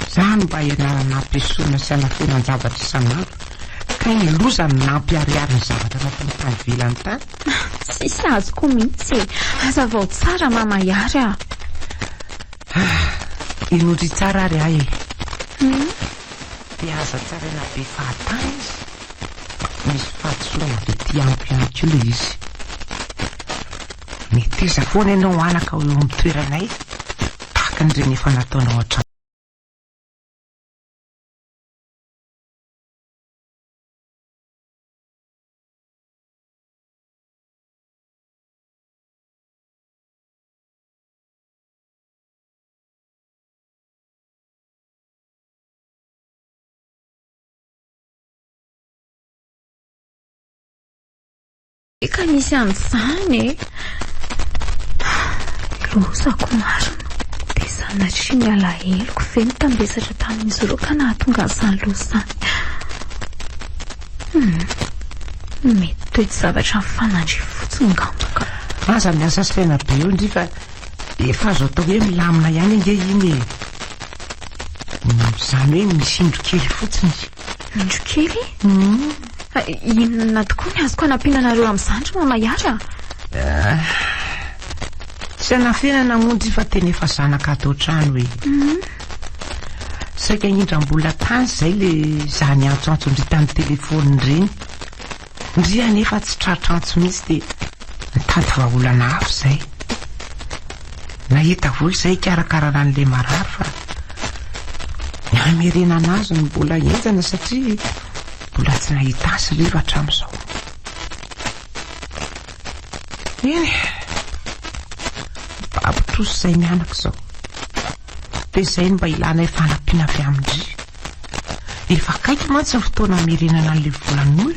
Izany mba ianarana hampiesona sy hanafenan-javatra isan'andro, kay ny loza no nampiharihary ny zavatra nataony tany ivelany tany. Tsisy azoko mihitsy e! Hazavao tsara mama Ihary a! Ah! Henoy tsara ary ahy e! Dia aza tsaraina be fahatany izy fa misy fahadisoana avy aty amiko ihany koa ilay izy. Meteza foana ianao anaka ho eo amin'ny toeranay tahaka an'ireny efa nataonao hatramin'izay. Eka misy an'izany e! Lozako marina. Dia sanatria ny alaheloko ve nitambesatra tamin'izy ireo ka nahatonga an'izany loza izany? Hum, mety toe-javatra mifanandrify fotsiny angamba ka. Aza miasa saina be eo ndry fa efa azo atao hoe milamina ihany ange iny e. Izany hoe misy indro kely fotsiny. Indro kely? Inona tokoa ny azoko hanampiana anareo amin'izany ry Mama Ihary a? Tsy anafenana moa ndry fa tena efa zanaka ato an-trano e. Saika hindram-bola tany izay le za niantsoantso ndry tamin'ny telefaonina ireny. Ndry anefa tsy tratra antso mihitsy dia nitady vahaolana hafa izay. Nahita vola izay hikarakarana an'ilay marary fa ny hamerenana azy no mbola henjana satria mbola tsy nahita azy Riva hatramin'izao. Eny e, mibaby trosa izay mianaka izao. Dia izay no mba ilanay fanampiana avy amin-dry. Efa akaiky mantsy ny fotoana hamerenana an'ilay volan'olona.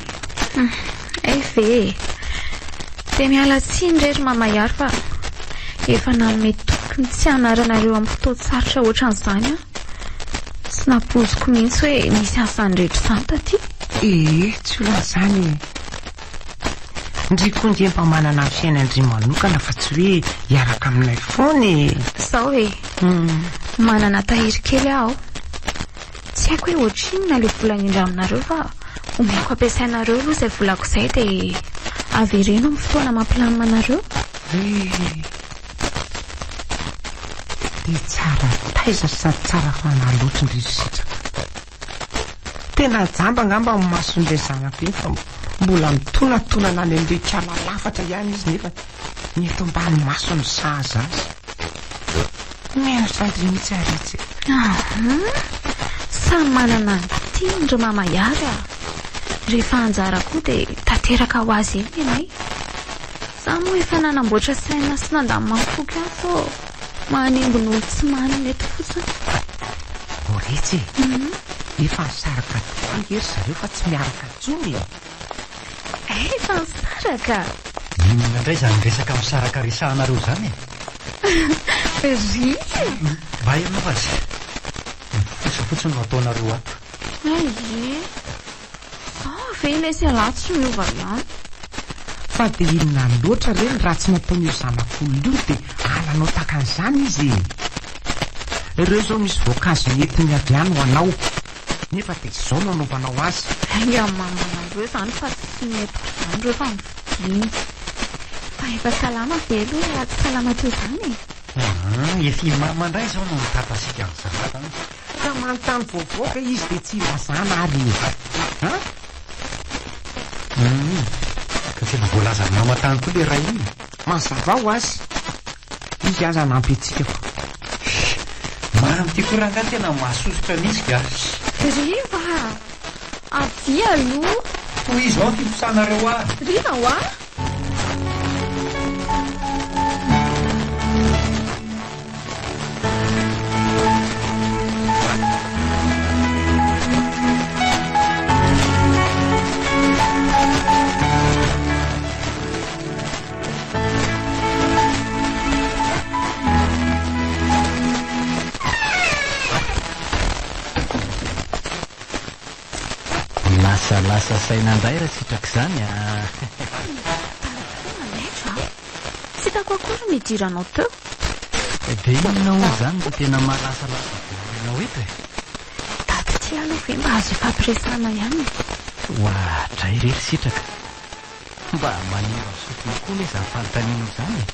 Hay ve e! Dia miala tsiny re ry Mama Ihary fa efa nanome toky ny tsy hanaranareo amin'ny fotoan-tsarotra ohatran'izany aho. Tsy nampoiziko mihitsy hoe nisy an'izany rehetra izany taty. Ee, tsy olana izany e! Ndry koa nge mba manana ny fiainan-dry manokana fa tsy hoe hiaraka aminay foana e! Izao e! Manana tahiry kely aho ao. Tsy haiko hoe ohatrinona ilay vola nindraminareo fa omeko ampiasainareo aloha izay volako izay dia avereno amin'ny fotoana mampilamina anareo. He! Dia tsara taiza sady tsara fanahy loatra ndry ry sitraka. Tena jamba angamba ny mason'ilay zanako iny fa mbola mitonatonana any amin'ilay kala lafatra ihany izy nefa ny eto ambany masony sahaza azy. Menatra an-dry mihitsy ary itsy e. Ahh, samy manana ny tiany ry mama Ihary ah. Rehefa anjara koa dia tanteraka ho azy eny ny anay. Za moa efa nanamboatra saina sy nandamina ny foko ihany sao manembona olo-tsy manina eto fotsiny. Oretsy e! Efa nisaraka tokoa ange ry zareo fa tsy miaraka intsony e! Efa nisaraka? Inona indray izany resaka misaraka resahanareo izany e? Ry e! Mba ianao aza! Mifosa fotsiny no ataonareo ato. Hay e! Zao ve lesy ialahy tsy miova ihany? Fa dia inona loatra re ny ratsy nataon'io zanak'olona io dia halanao takan'izany izy e? Ireo izao misy voankazo nentiny avy any ho anao, nefa dia izao no anaovanao azy. Ainga mamanareo izany fa tsy nentiko izany ireo fa novidiany. Fa efa salama ve aloha ialahy tsy salama teo izany e? Hum, efa i mama indray izao no nitapasika an'izany an! Ka manontany vaovao ve izy dia tsy ilazana ary e? An? Hum, ka tena voalazan'i mama tany koa le ray iny. Mazava ho azy, izy aza hanampy antsika fa. Mamy ty koa rangahy tena mahasosotra mihitsy ga. Riva a! Avia aloha! Tohizo ao ny fifosanareo ahy. Riva hoa! Lasalasa saina indray raha sitrak'izany a! Tena maitra a! Tsy hitako akory ny nidiranao teo. Dia inona hono izany no tena mahalasalasa voalohany anao eto e? Dada ity aloha ve mba azo ifampiresahana ihany e? Oadray re ry Sitraka! Mba manimba sofina koa anie izany fanontanianao izany e!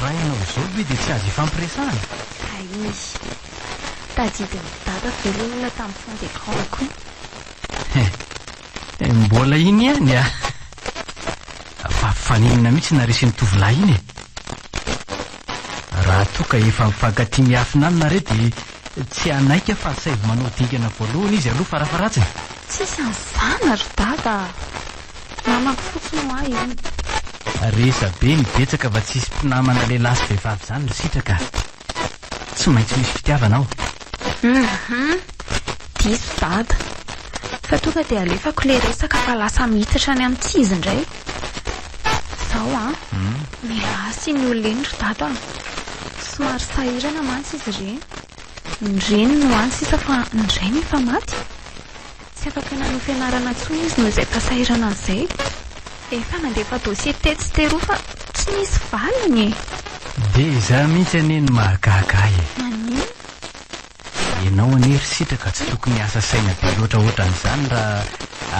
Raha ianao izao ve dia tsy azo ifampiresahana? Hay! Tadidin'i Dada ve ilay olona tamin'ny fond d'écran-ko iny? He! Mbola iny ihany a! Fa faninona mihitsy naresy iny tovolahy iny e? Raha toa ka efa mifankatia miafina any nareo dia tsy hanaiky aho fa asaivo manao dingana voalohany izy aloha farafaharatsiny. Tsisy an'izany ry dada a! Namako fotsiny hoa iny. Resa-be ny betsaka fa tsisy mpinamana lehilahy sy vehivavy izany ry Sitraka a! Tsy maintsy misy fitiavana ao. Hum! Diso dada. Fa tonga dia alefako ilay resaka fa lasa miditra any amin'ny tsy izy indray. Izao an, mila asa iny olona iny ry dada a. Somary sahirana mantsy izy ireny. Ny reniny no any sisa fa ny rainy efa maty. Tsy afaka nanohy fianarana intsony izy noho izay fahasahiranany izay. Efa nandefa dossier tetsy sy teroa fa tsy nisy valiny e! Dia izany mihitsy anie no mahagaga ahy e! Maninona? Ianao anie ry Sitraka tsy tokony hiasa saina be loatra ohatran'izany raha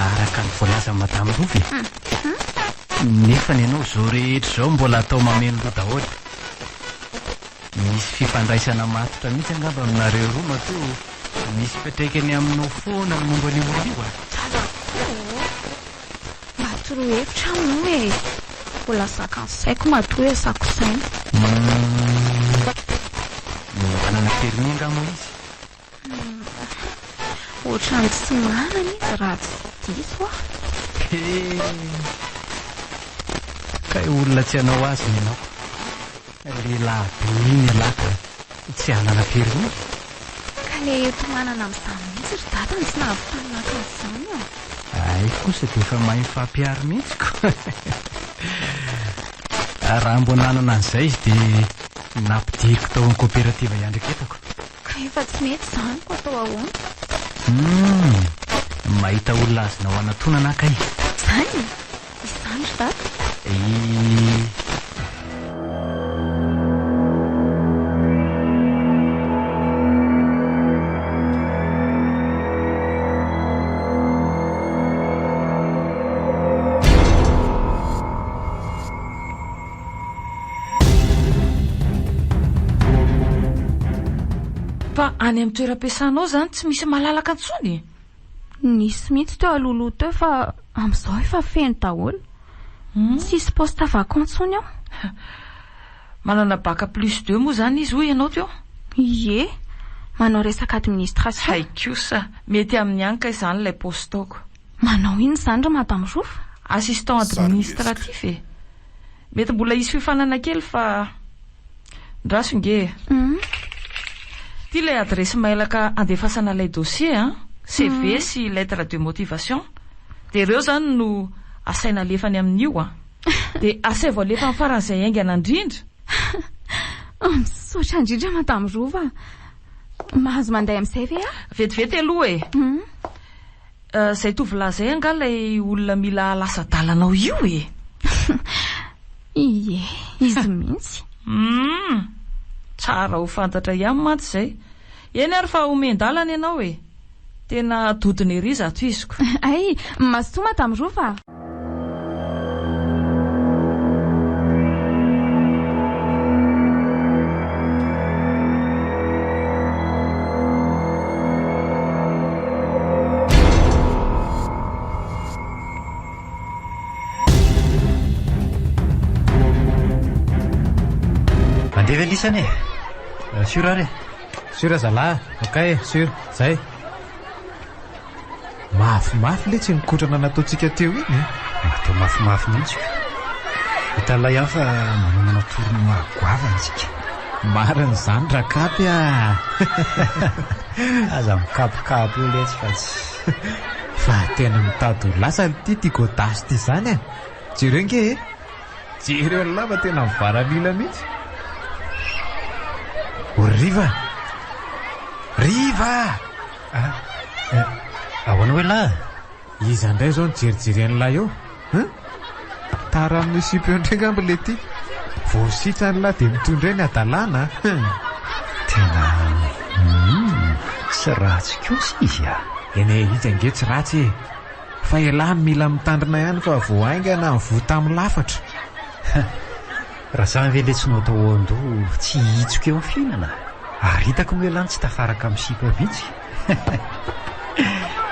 araka ny voalazan'i Madame Rova e! Nefany ianao izao rehetra izao mbola atao mameno loha daholo. Misy fifandraisana matotra mihitsy angamba aminareo roa matoa Misy fiantraikany aminao foana ny momba an'io olona io a! Dada koa ô! Mba toroy hevitra aho moa e! Mbola zakan'ny saiko matoa iasako saina. Humm. Manana permis angaha moa izy? Humm. Ohatran'ny tsy manana izy raha tsy diso aho. He! Kay olona tsy hanao azy ny anao. Lehilahy be iny ialahy ka tsy hanana permis? Ka le eto manana amin'izany mihitsy ry dada no tsy nahavitany naka an'izany an! Hay kosa dia efa mahay mifampihary mihitsy ko! Raha mbo nanana an'izay izy dia nampidiriko tao amin'ny koperativa iandriketako. Ka efa tsy mety izany ko atao ahoana? Humm! Mahita olona azonao anatonana aho kay! Izany? Izany ry dada? I. Fa any amin'ny toeram-piasanao izany tsy misy malalaka intsony e? Nisy mihitsy teo alohaloha teo fa amin'izao efa feno daholo. Tsisy poste vacant intsony ao. Manana bac plus deux moa izany izy hoy ianao teo? Ie, manao resaka administration. Hay kosa, mety aminy ihany kay izany ilay poste-ko. Manao inona izany ry madame Rofa? Assistant administratif e. Mety mbola hisy fiofanana kely fa ndraso nge e. Ity ilay adiresy mailaka andefasana ilay dossier an, CV sy lettre de motivation. Dia ireo izany no asaina alefany amin'io an. Dia asaivo alefany faran'izay haingana indrindra. Misaotra indrindra madame Rova a. Mahazo mandeha amin'izay ve aho? Vetivety aloha e. Izay tovolahy izay angaha ilay olona mila lasa-dalanao io e? Ie, izy mihitsy. Humm! Tsara ho fantatra ihany mantsy izay. Eny ary fa omen-dalana ianao e! Tena dodona ery izato iziko. Hay, mazotoa Madame Rova a! Mandeha ve lisany e? Sûr ary e? Sûr zalahy, ok, sûr, zay. Mafimafy letsy iny kotrana nataontsika teo iny e! Natao mafimafy mihitsy ko. Hitan'ilay ihany fa manomana tournoi goavana isika. Marina izany Rakapy a! Aza mikapokapo eo letsy fa tsy. Fa tena mitady ho lasa ity ity Godache ity izany e! Jereo nge e! Jereo an'lah fa tena mivaramila mihitsy. O ry Riva! Riva! Ah, eh, ahoana hoe lah? Iza indray izao no jerijery an'lah eo? Hein? Tara amin'ny sipa eo indray angamba ilay ty. Vao sitra an'lah dia mitohy indray ny hadalana a! Hum. Tena, hum, tsy ratsy kosa izy a! Eny e, izy ange tsy ratsy e! Fa elah mila mitandrina ihany fa vao haingana voa tamin'ny lafatra. Raha zany ve letsy no atao ao an-doha tsy hihitsoka eo ny fiainana? Ary hitako moa ialahy no tsy tafaraka amin'ny sipa mihitsy.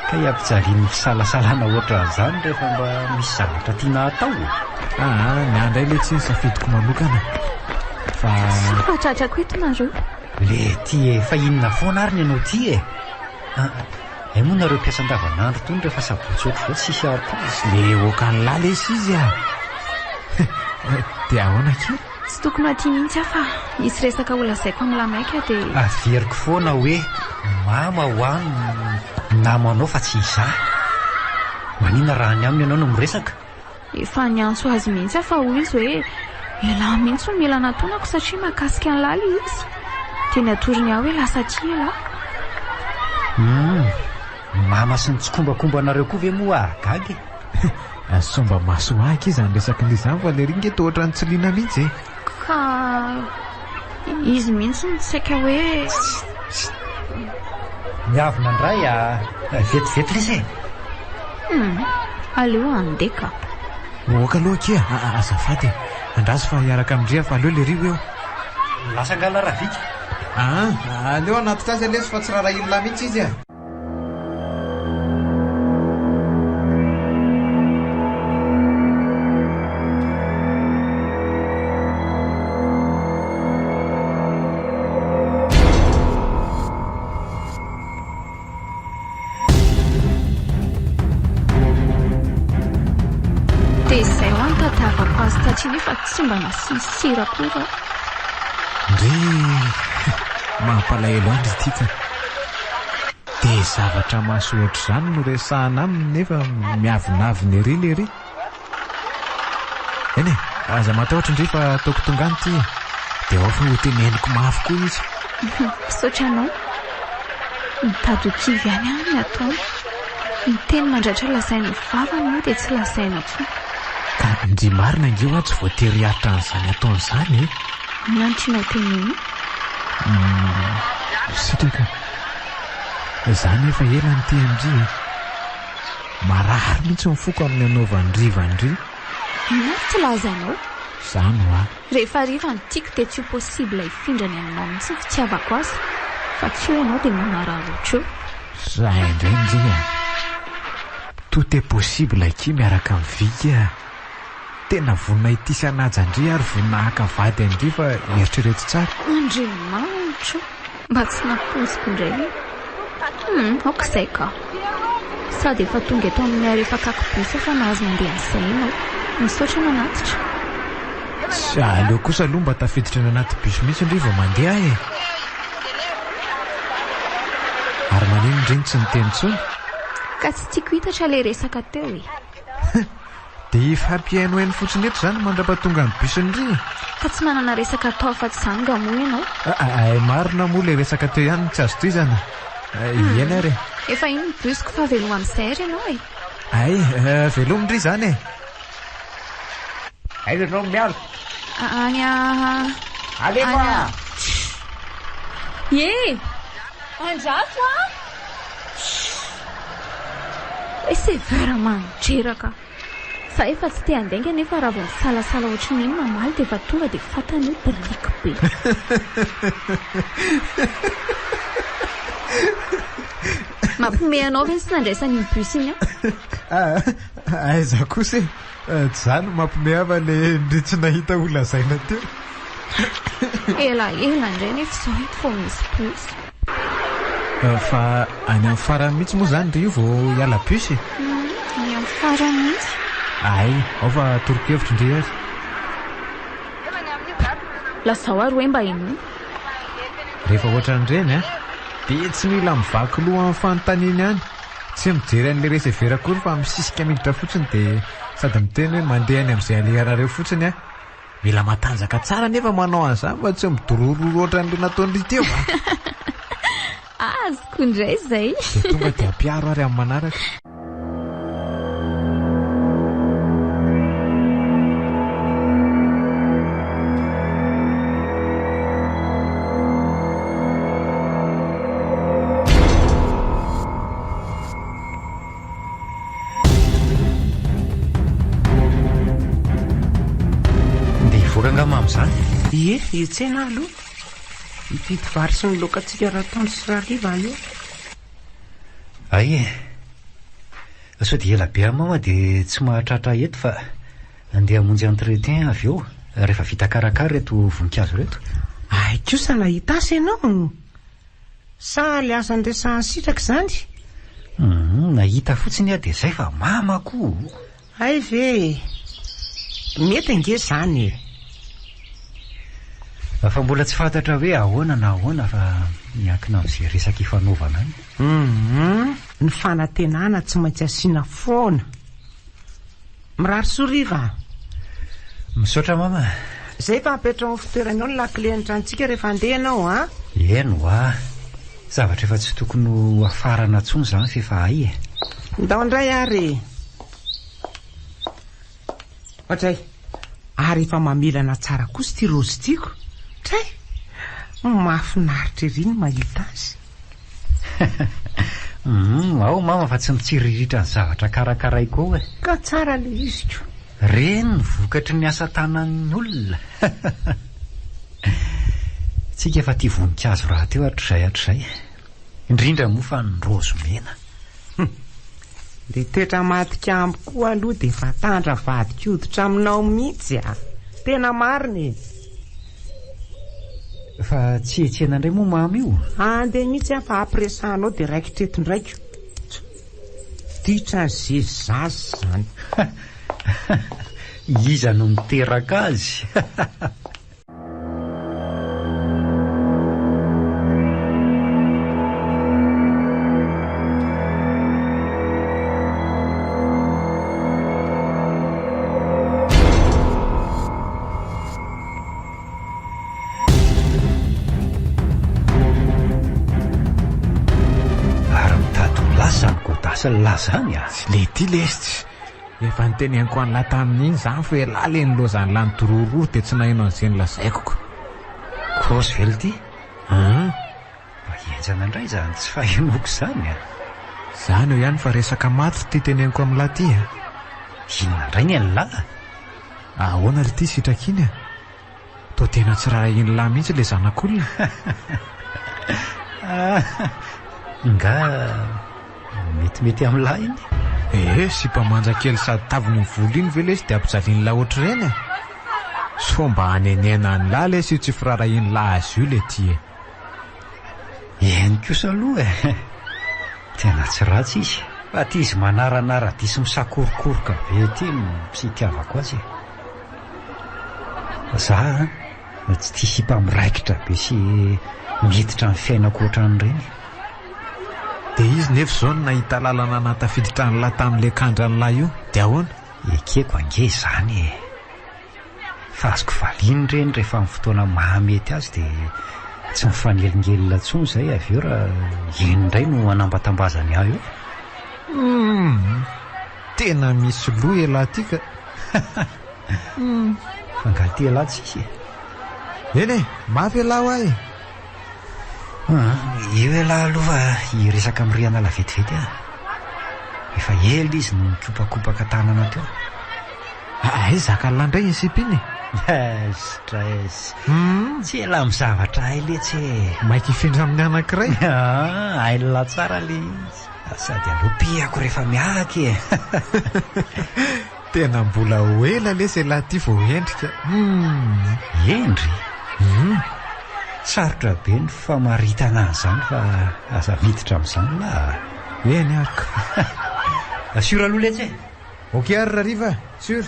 Kay ampijalian'ny fisalasalana ohatran'izany rehefa mba misy zavatra tiana hatao e. Aa, ny ahy indray letsy ny safidiko manokana fa. Fa tratrako eto nareo. Lety e, fa inona foana ary ny anao ty e? Aa, hay moa nareo mpiasa andavanandro tony rehefa sabotsy ohatr'izao tsisy atao. Le okan'lah lesy izy a! Dia ahoana akia? Tsy tokony ho aty mihitsy aho fa hisy resaka ho lazaiko amin'i Lamaika dia. Averiko foana hoe mama hoa no namanao fa tsy izaho. Maninona raha any aminy ianao no miresaka? Efa niantso azy mihitsy aho fa hoy izy hoe ialahy mihitsy no mila anatonako satria mahakasika an'lah ilay izy. Dia natorony ahy hoe lasa aty ialahy. Humm, mama sy ny tsikombakombanareo koa ve moa hahagaga e? Sao mba maso ahy akia izany resak'i Liza izany fa lery nge toa ohatran'ny tsy liana mihitsy e! Ka izy mihitsy no saika hoe. Tssst! Miavona indray a! Vetivety lesy e! Humm! Aleo handeha ka! Ok aloha akia, azafady e! Andraso fa hiaraka amin-dry aho fa aleo lery ho eo. Lasa angaha lah Ravika? Aa! Aleo hanatitra azy lesy fa tsy raharahian'lah mihitsy izy a! Dia izay hoa no tadiavako azy taty nefa tsy mba nasiany sira akory aho. Ndrii! Mampalahelo ahy ndry ity ka. Dia zavatra maso ohatr'izany no resahana aminy nefa miavonavona ery lery. Eny e, aza matahotra ndry fa ataoko tonga any ity e. Dia ao fa hoteneniko mafy koa izy. Misaotra anao. Mitady ho kivy ihany aho ny ataony. Ny teny mandratra lazain'ny vavany moa dia tsy lazaina intsony. Ka ndry marina ange hoa tsy voatery hiaritra an'izany ataony izany e. Inona no tianao tenenina? Humm, sitraka. Za nefa ela nitia an-dry e. Marary mihitsy ny foko amin'ny anaovan'i Riva an-dry. Inona ary ty lazainao? Zany hoa. Rehefa Riva no tiako dia tsy ho possible hifindra any aminao mihitsy ny fitiavako azy fa tsy eo ianao dia manararaotra eo. Zay indray ndry a! Tout est possible akia miaraka amin'i Vicky a! Tena vonona hitia sy hanaja an-dry ary vonona haka vady an-dry fa eritrereto tsara. Andriamanitra o! Mba tsy nampoiziko indray io. Hum, aoka izay ka. Sady efa tonga eto amin'ny arrêt fakako bus aho fa mahazo mandeha amin'izay ianao. Misaotra nanatitra. Tsy aleo kosa aloha mba tafiditra any anaty bus mihitsy ndry vao mandeha e! Ary maninona ndry no tsy niteny intsony? Ka tsy tiako hitatra ilay resaka teo e! Dia hifampihainohaino fotsiny eto izany mandra-pahatonga ny bus ndry e! Ka tsy manana resaka atao afa-tsy izany nga moa ianao? Hay marina moa ilay resaka teo ihany no tsy azo tohizana. Eny ary e! Efa iny ny bus-ko fa veloma amin'izay ary ianao e! Hay, velomy ndry izany e! Aiza ianao miala? Any a. Alefa! Ie! Andraso a! Ilay serveur mandreraka. Za efa tsy te handainga nefa raha vao misalasala ohatry ny iny mamaly dia efa tonga dia fantany hoe biriky be. Mampiomehy anao ve ny tsy nandraisany iny bus iny aho? Aiza kosa e! Tsy za no mampiomehy ahy fa le ndry tsy nahita ho lazaina teo. Ela ela indray nefa izao eto vao misy bus. Fa any amin'ny farany mihitsy moa izany ry io vao hiala bus e? Any amin'ny farany mihitsy. Hay, ao fa toro-kevitro ndry ary. Lazao ary hoe mba henoina. Rehefa ohatran'ireny an, dia tsy mila mivaky loha amin'ny fanontaniana ihany. Tsy mijery an'ilay receveur akory fa misisika miditra fotsiny dia sady miteny hoe mandeha any amin'izay alehanareo fotsiny aho. Mila matanjaka tsara anefa manao an'izany fa tsy midorororo ohatran'ilay nataon-dry teo a! Azoko indray izay. Dia tonga dia ampiaro ary amin'ny manaraka. Ndeha hivoaka angamba amin'izany? Ie, hiantsena aho aloha. Hividy vary sy ny laokantsika ratoandro sy rahariva aho io. Hay e! Sao dia ela be aho mama dia tsy mahatratra ahy eto fa andeha hamonjy entretien avy eo rehefa vita karakara ireto voninkazo ireto. Hay kosa nahita asa ianao? Sa le asa niresahan'i Sitraka izany? Humm, nahita fotsiny aho dia izay fa mama ko! Hay ve e! Mety ange izany e! Fa mbola tsy fantatra hoe ahoana na ahoana fa miankina amin'izay resaka ifanaovana any. Humm, ny fanantenana tsy maintsy asiana foana. Mirary soa Riva a! Misaotra mama a! Zay fa apetraho amin'ny fitoerany ao ny lakile ny tranontsika rehefa handeha ianao a! Eny hoa! Zavatra efa tsy tokony ho hafarana intsony izany f'efa hay e! Ndao indray ary e! Ohatray! Ary efa mamelana tsara kosa ity raozy ity ko! Tray! Mahafinaritra ery ny mahita azy! Humm, ao mama fa tsy mitsiriritra ny zavatra karakaraiko ao e. Ka tsara le izy ko. Reny ny vokatry ny asa tanan'ny olona. Tsika efa tia voninkazo rahateo hatrizay hatrizay. Indrindra moa fa ny raozy mena. Hum. Le toetra matik'ambo koa aloha dia efa tandra vadin-koditra aminao mihitsy a! Tena marina e! Fa tsy hetsena indray moa mama io? Andeha mihitsy aho fa ampiresahanao dia raikitra eto indray ko. Ditra ze zaza izany. Iza no niteraka azy? Ary mitady ho lasa ny godasse lazany a! Tsy le ty lesy tsy efa niteneniko an'lah tamin'iny zany fa elah le nilaozan'lah nidorororo de tsy naheno an'izay nolazaiko ko. Kôzy ve lty? An! Mba henjana indray izany tsy fahenoako izany a! Zany eo ihany fa resaka matotra ity teneniko amin'lah ty a! Inona indray ny an'lah? Ahoana ry ty sitraka iny a? Toa tena tsy raharahian'lah mihitsy ilay zanak'olona. Nga metimety amin'lah iny? Ee, sipa manja kely sady taviny ny volo iny ve lesy dia ampijalian'lah ohatr'ireny e? Sao mba hanenena an'lah lesy io tsy firarahian'lah azy io le ty e. Eny kosa aloha e! Tena tsy ratsy izy, fa ty izy manaranara-dia sy misakorokoroka be ty no tsy itiavako azy e. Za an, tsy tia sipa miraikitra be sy miditra amin'ny fiainako ohatran'ireny. Dia izy nefa izao no nahita lalana nahatafiditra an'lah tamin'ilay kandran'lah io, dia ahoana? Ekeko ange izany e! Fa azoko valiana ireny rehefa amin'ny fotoana mahamety azy dia tsy mifanelingelina intsony izay avy eo raha iny indray no anambatambazany ahy eo. Humm! Tena misy loha elah ty ka! Humm! Fa angaha ty elah tsisy e? Eny e! Mafy elah hoa e! Humm! Eo elah aloha fa hiresaka amin'i Rianala vetivety aho. Efa ela izy no nikopakopaka tanana teo. Aiza zakan'lah indray iny sipa iny e? Stress. Tsy ela amin'ny zavatra hay letsy e. Maika hifindra amin'ny anankiray. Ah, hain'lah tsara le izy. Sady aleo pihako rehefa miaraka e. Tena mbola ho ela lesy elah ty vao hendrika. Humm. Hendry? Humm. Sarotra be ny famaritana an'izany fa aza miditra amin'izany lah a. Eny ary ka. Sûr aloha letsy e. Ok ary Rariva a! Sur!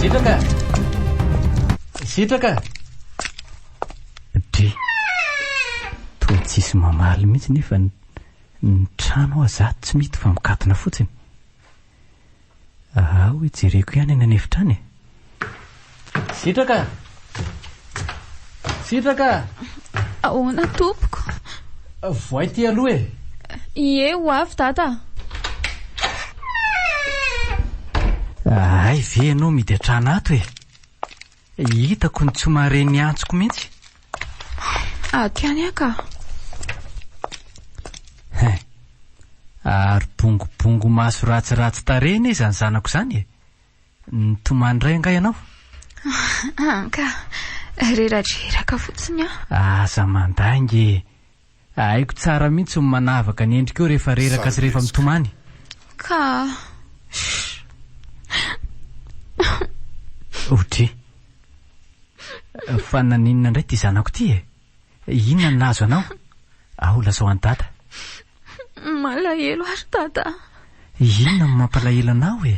Sitraka! Sitraka! Dry. Toa tsisy mamaly mihitsy nefa ny ny trano aza ato tsy mity fa mikatona fotsiny. Ao hijereko ihany any an'efitra any e. Sitraka! Sitraka! Ahoana tompoko? Voay ty aloha e. Ie, ho avy dada. Hay ve ianao midy an-trano ato e? Hitako ny tsy mahare ny antsoko mihitsy. Ato ihany aho ka. Hein. Ary bongobongo maso ratsiratsy tarehy anie izany zanako izany e. Nitomany indray angaha ianao? An ka. Reradreraka fotsiny aho. Aza mandainga e. Haiko tsara mihitsy ny manavaka ny endrikao rehefa reraka sy rehefa mitomany. Ka. Otri. Fa naninona indray ity zanako ity e? Inona no nahazo anao? Ao, lazao an'i Dada. Malahelo aho ry Dada. Inona no mampalahelo anao e?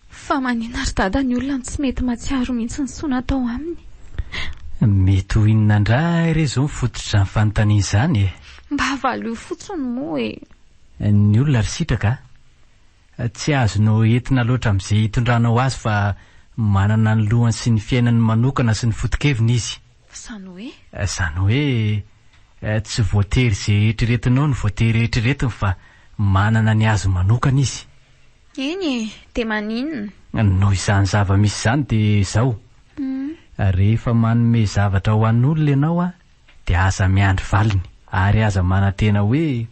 Fa maninona ry dada ny olona no tsy mety mahatsiaro mihitsy ny soa natao aminy? Mety ho inona indray re izao ny fototr'izany fanontaniana izany e? Mba valio fotsiny moa e! Ny olona ry Sitraka a! Tsy azonao entina loatra amin'izay hitondranao azy fa manana ny lohany sy ny fiainany manokana sy ny foto-keviny izy. Izany hoe? Izany hoe tsy voatery izay eritreretinao no voatery eritreretiny fa manana ny azy manokana izy. Eny e, dia maninona? Noho izany zava-misy izany dia izao, rehefa manome zavatra ho an'olona ianao dia aza miandry valiny, ary aza manantena hoe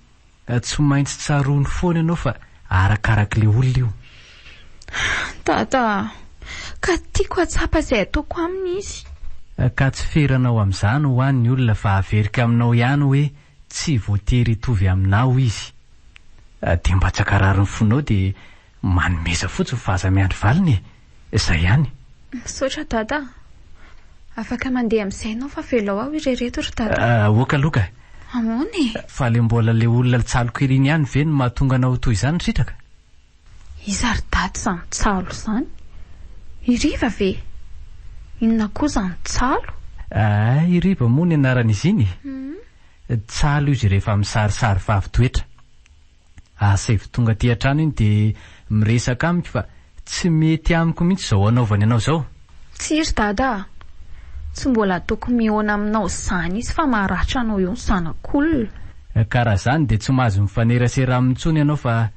tsy maintsy tsaroany foana ianao fa arakarak'ilay olona io. Dada a! Ka tiako hahatsapa izay ataoko aminy izy. Ka tsy feranao amin'izany hoa ny olona fa averiko aminao ihany hoe tsy voatery hitovy aminao izy. Dia mba tsy ankarary ny fonao dia manomeza fotsiny fa aza miandry valiny e! Izay ihany. Misaotra Dada a! Afaka mandeha amin'izay ianao fa avelao aho irery eto ry Dada. Aoka aloha ka! Ahoana e? Fa le mbola le olona tsalo kely iny ihany ve no mahatonga anao ho toy izany ry Sitraka? Iza ry Dada izany tsalo izany? I Riva ve? Inona koa izany tsalo? Hay i Riva moa ny anaran'izy iny e! Tsalo izy rehefa misarisary vavy toetra. Asaivo tonga aty an-trano iny dia miresaka amiko fa tsy mety amiko mihitsy izao anaovany anao izao. Tsia ry Dada a! Tsy mbola ataoko mihaona aminao izany izy fa maratra anao eo ny zanak'olona. Ka raha izany dia tsy mahazo mifanerasera aminy intsony ianao fa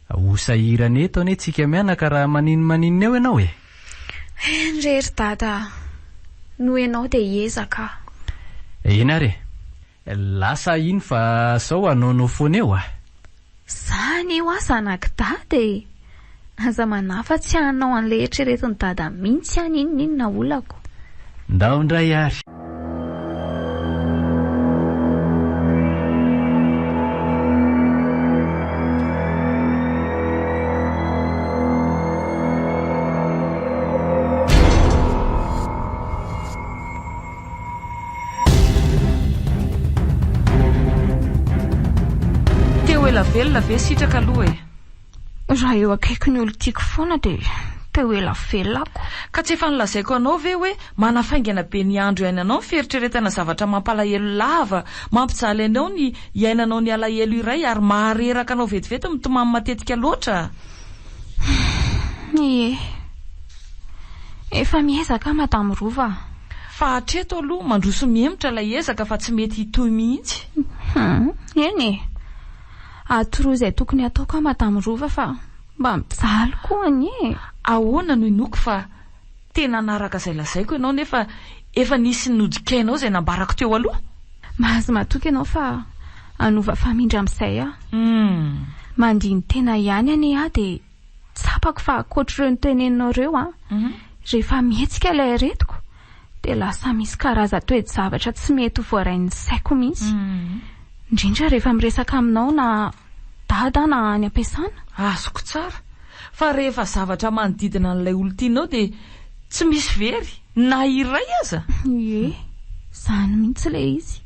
ho sahirana eto anie tsika mianaka raha maninomaninona eo ianao e! Eny re ry Dada a! Noho ianao dia hiezaka aho. Eny ary e. Lasa iny fa sao hanaonao foana eo a. Zany hoa zanak'i dada e! Aza manahy fa tsy hanao an'ilay eritreretin'i dada mihitsy aho n'inon'inona olako. Ndao indray ary. Te ho ela velona ve sitraka aloha e? Raha eo akaikin'ny olon-tiako foana dia te ho ela velona ako. Ka tsy efa nolazaiko anao ve hoe manafaingana be ny andro iainanao ny fieritreretana zavatra mampalahelo lava, mampijaly anao ny iainanao ny alahelo iray ary mahareraka anao vetivety mitomany matetika loatra? Ie. Efa miezaka aho Madame Rova a. Fa hatreto aloha mandroso mihemotra ilay ezaka fa tsy mety hitohy mihitsy. Hum, eny e. Atoroy izay tokony hataoko aho Madame Rova fa mba mijaly koa anie e. Ahoana no inoako fa tena hanaraka izay lazaiko ianao nefa efa nisy nodikainao izay nambarako teo aloha? Mahazo matoky ianao fa hanova famindra amin'izay aho. Hum. Mandini-tena ihany anie aho dia Tsapako fa ankoatr'ireo noteneninao ireo an, rehefa mihetsika ilay aretiko dia lasa misy karazan-toe-javatra tsy mety ho voarain'ny saiko mihitsy. Indrindra rehefa miresaka aminao na dada na any am-piasana. Azoko tsara fa rehefa zavatra manodidina an'ilay olon-tianao dia tsy misy very na iray aza. Ie, izany mihitsy ilay izy.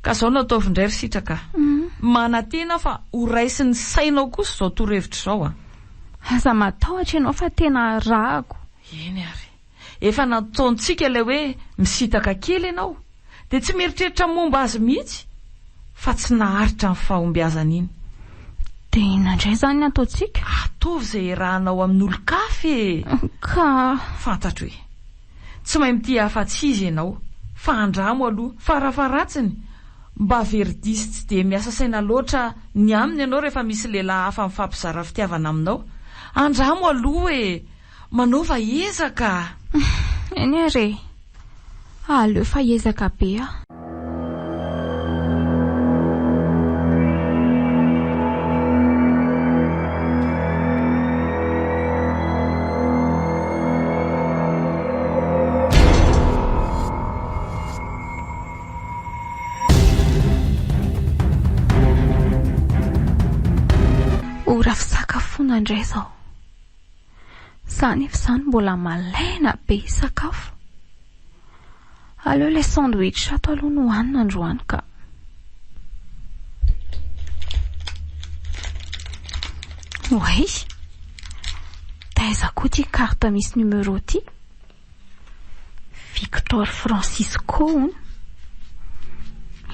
Ka zao no ataovy indray ry Sitraka a! Manantena aho fa ho raisin'ny sainao kosa izao torohevitra izao a! Aza matahotra ianao fa tena arahako. Eny ary. Efa nataontsika ilay hoe misintaka kely ianao, dia tsy mieritreritra momba azy mihitsy fa tsy naharitra ny fahombiazana iny. Dia inona indray izany ny ataontsika? Ataovy izay iarahanao amin'olon-kafa e! Ka. Fantatro e! Tsy mahay mitia afa-tsy izy ianao, fa andramo aloha, farafaharatsiny, mba very diso tsy dia miasa saina loatra ny aminy ianao rehefa misy lehilahy hafa mifampizara fitiavana aminao. Andramo aloha e! Manaova ezaka! Eny ary e! Aleo fa hiezaka be aho. Ora fisakafoana indray izao. Za nefa izany mbola malaina be hisakafo. Aleo ilay sandwich ato aloha no hohanina androany ka. Oay! Taiza koa ity carte misy numéro ity? Victor Francisco hono.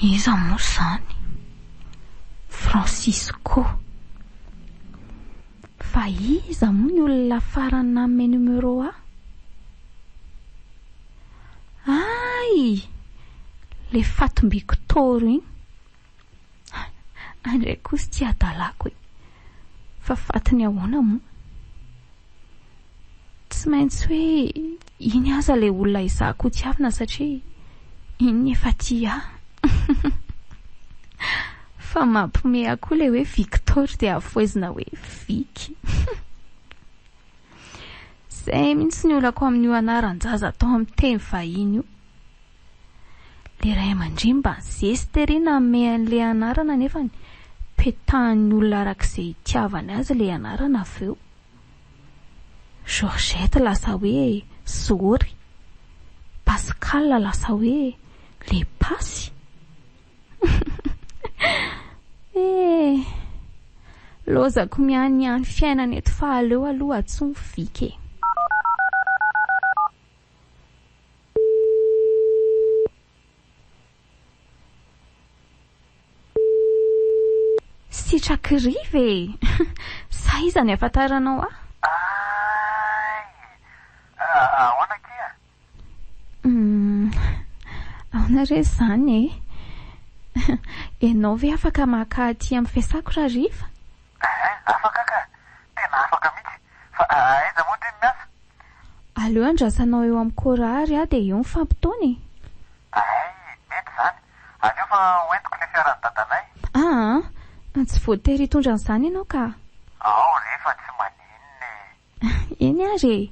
Iza moa izany? Francisco. Fa iza moa ny olona farany nanome numéro ahy? Hay! Le fatim-bikitoro iny. Hay ndray kosa ity hadalako e. Fa fatiny ahoana moa? Tsy maintsy hoe iny aza ilay olona ezahako hotiavina satria iny efa tia ahy. Fa mampiomehy ahy koa ilay hoe Victor dia hafohezina hoe Vicky. Izay mihitsy ny olako amin'io anaran-jaza atao amin'ny teny vahiny io. Ilay ray aman-dreny mba nizesta ery nanome an'ilay anarana nefany petahan'ny olona araka izay itiavany azy ilay anarana avy eo. Georgette lasa hoe Zory. Pascal lasa hoe Lepasy. Eh! Lozako mianiany fiainana eto fa aleo aloha antsoy ny Vicky e. Sitraky Riva e! Sa iza ny ahafantaranao ahy? Ay! Ahoana akia? Humm, ahoana re izany e? Ianao ve afaka maka aty amin'ny fiasako rahariva? Ehe, afaka ka! Tena afaka mihitsy! Fa aiza moa ndry no miasa? Aleo andrasanao eo amin'ny Cora ary aho dia eo mifampitaona e! Ay, mety! fa hoentiko ilay fiaran'i dadanay. Aa, tsy voatery hitondra an'izany ianao ka. Ao re fa tsy maninona e. Eny ary e.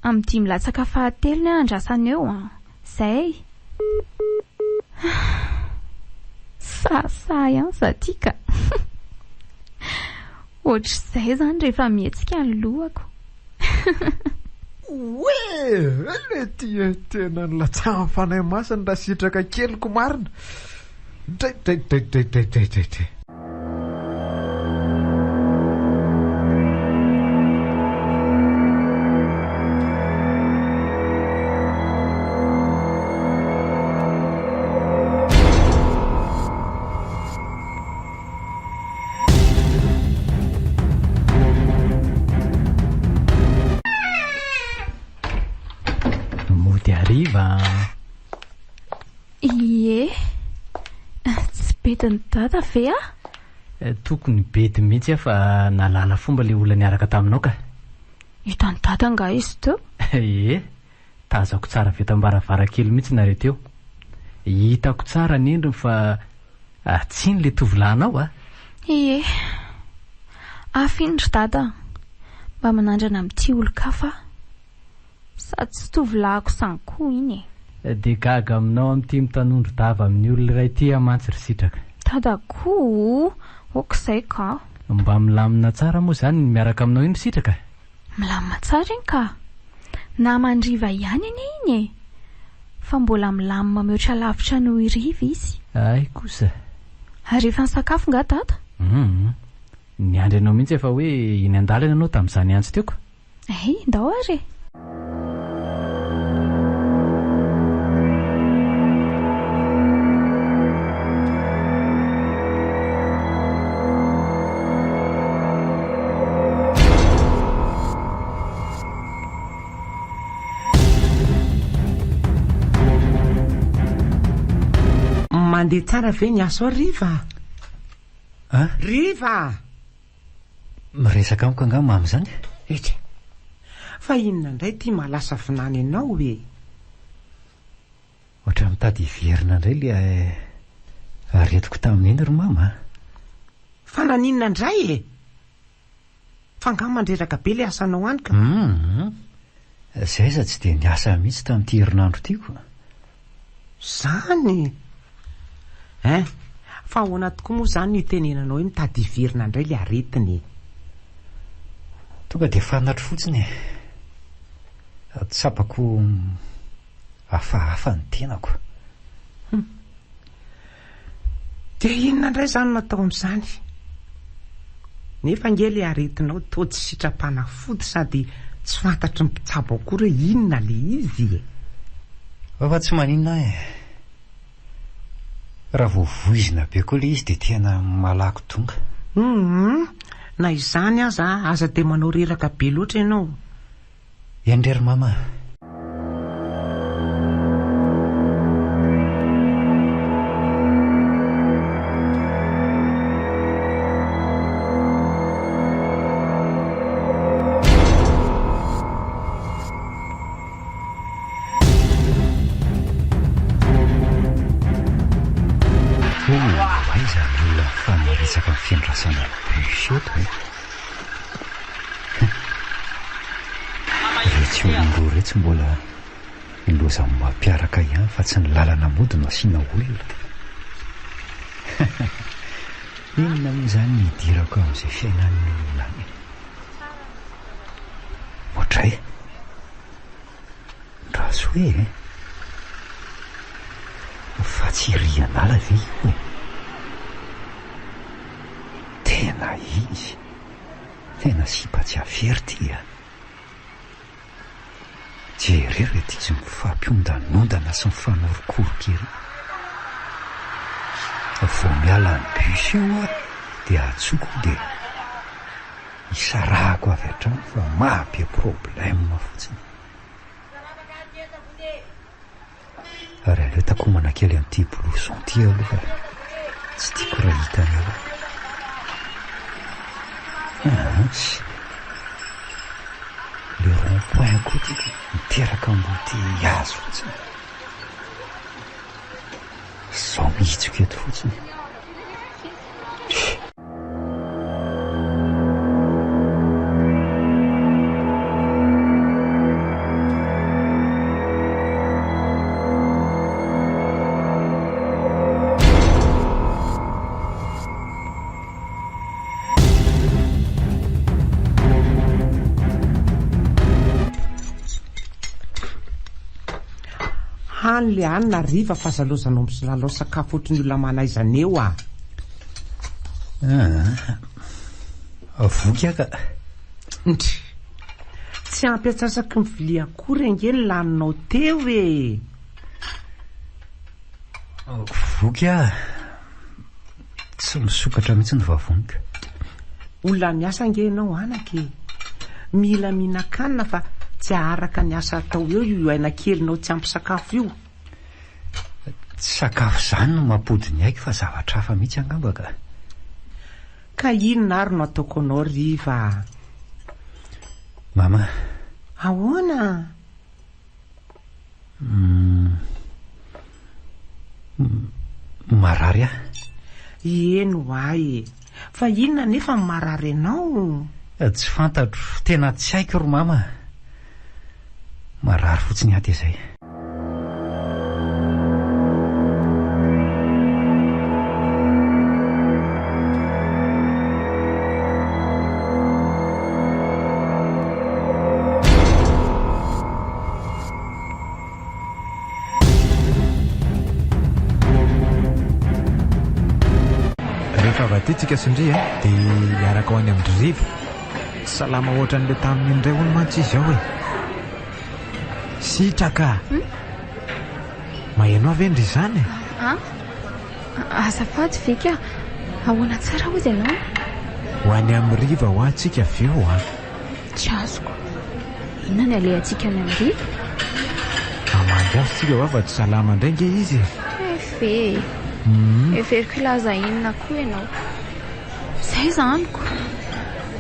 Amin'ny dimy latsaka fahatelony aho andrasana eo an. Zay. Sahisahy ihany za ty ka. Ohatr'izay izany rehefa mihetsika ny lohako. Oe! Lety e! Tena nilatsahan'ny Fanahy Masina raha sitraka keliko marina! Dray dray dray dray dray dray dray dray. Mody hariva an. Ie. Tsy bedin'i Dada ve aho? Tokony bedy mihitsy aho fa nahalala fomba ilay olona niaraka taminao ka. Hitan'i Dada angaha izy teo? Ie. Tazako tsara avy eto am-baravarankely mihitsy nareo teo. Hitako tsara ny endriny fa tsy iny ilay tovolahinao a! Ie. Hafa iny ry Dada a! Mba manandrana mitia olon-kafa aho. Sady tsy tovolahiko izany koa iny e! Dia gaga aminao amin'ity mitanondro dava amin'ny olona iray ity aho mantsy ry Sitraka. Dada koa o! Ok izay ka! Mba milamina tsara moa izany ny miaraka aminao iny ry Sitraka? Milamina tsara iny ka! Naman'i Riva ihany anie iny e! Fa mbola milamina mihoatra lavitra noho i Riva izy. Hay kosa! Ary efa nisakafo nga Dada? Hum. Niandry anao mihitsy aho fa hoe eny an-dalana ianao tamin'izaho niantso teo ko. Hay, ndao ary e! Mandeha tsara ve ny asa ao Riva? An? Riva! Miresaka amiko angaha Mamy izany? Eka. Fa inona indray ity mahalasa vinany anao e? Ohatran'ny mitady hiverina indray ilay aretiko tamin'iny ry Mama a! Fa naninona indray e? Fa angaha mandreraka be ilay asanao any ka? Hum! Zay aza tsy dia niasa mihitsy tamin'ity herinandro ity ko. Zany? Hein! Fa ahoana tokoa moa izany no itenenanao hoe mitady hiverina indray ilay aretina e? Tonga dia fantatro fotsiny e. Tsapako hafahafa ny tenako. Hum. Dia inona indray izany no atao amin'izany? Nefa ange ilay aretinao toa tsy sitram-panafody sady tsy fantatry ny mpitsabo akory hoe inona ilay izy e! Fa tsy maninona aho e! Raha vao voizina be koa ilay izy dia tena malaky tonga. Hum, na izany aza, aza dia manao reraka be loatra ianao. Eny re ry mama a! Oh, aiza ny olona mifanaretsaka amin'ny fiandrasana bus eto e? Iretsy olon-droa iretsy mbola ilozan'ny mampiaraka ihany fa tsy ny lalana mody no asiana olona. Inona moa izany ny hidirako amin'izay fiainan'ny olona any e? Ohatray. Ndraso hoe e! Fa tsy rian'ala ve io e? Tena izy! Tena sipa tsy afery ty a! Jereo reto izy mifampiondanondana sy mifanorokoroka ery. Vao miala ny bus eo aho dia antsoiko dia isarahako avy hatrany fa maha be problème fotsiny. Ary aleo takomana kely an'ity blouson ity aloha fa tsy tiako raha hitany eo. Ansy. Le rond point koa ty miteraka embouteillage fotsiny. Zao mihitsy. Mihitsoka eto fotsiny. Hano le hanina hariva fa aza lozanao milalao sakafo ohatry ny olona manaizana eo ah. Ah, voky aho ka. Ndry. Tsy ampy atsasaky ny vilia akory ange ny laninao teo e. Voky aho. Tsy misokatra mihitsy ny vavoniko. Olona miasa ange ianao anaka e. Mila mihinan-kanina fa tsy haharaka ny asa atao eo io aina kelinao tsy ampy sakafo io. Tsy sakafo izany no mampody ny aiko fa zavatra hafa mihitsy angamba ka. Ka inona ary no ataoko anao Riva a? Mama. Ahoana? Marary aho. Eny ho ahy e! Fa inona anefa no marary anao? Tsy fantatro, tena tsy haiko ry mama a! Marary fotsiny aho dia izay. Rehefa avy aty tsika sy ndry a, dia hiaraka ho any amin-dry Riva. Tsy salama ohatran'ilay tamin'iny indray hono mantsy izy ao e. Sitraka! Maheno ahy ve ndry izany e? An? Azafady Vika, ahoana tsara hozy ianao? Ho any amin'i Riva hoa tsika avy eo an! Tsy azoko. Inona ny alehantsika any amin'i Riva? Hamangy azy tsika hoa fa tsy salama indray nge izy e! Efe e! Heveriko hilaza inona koa ianao. Izay izany ko!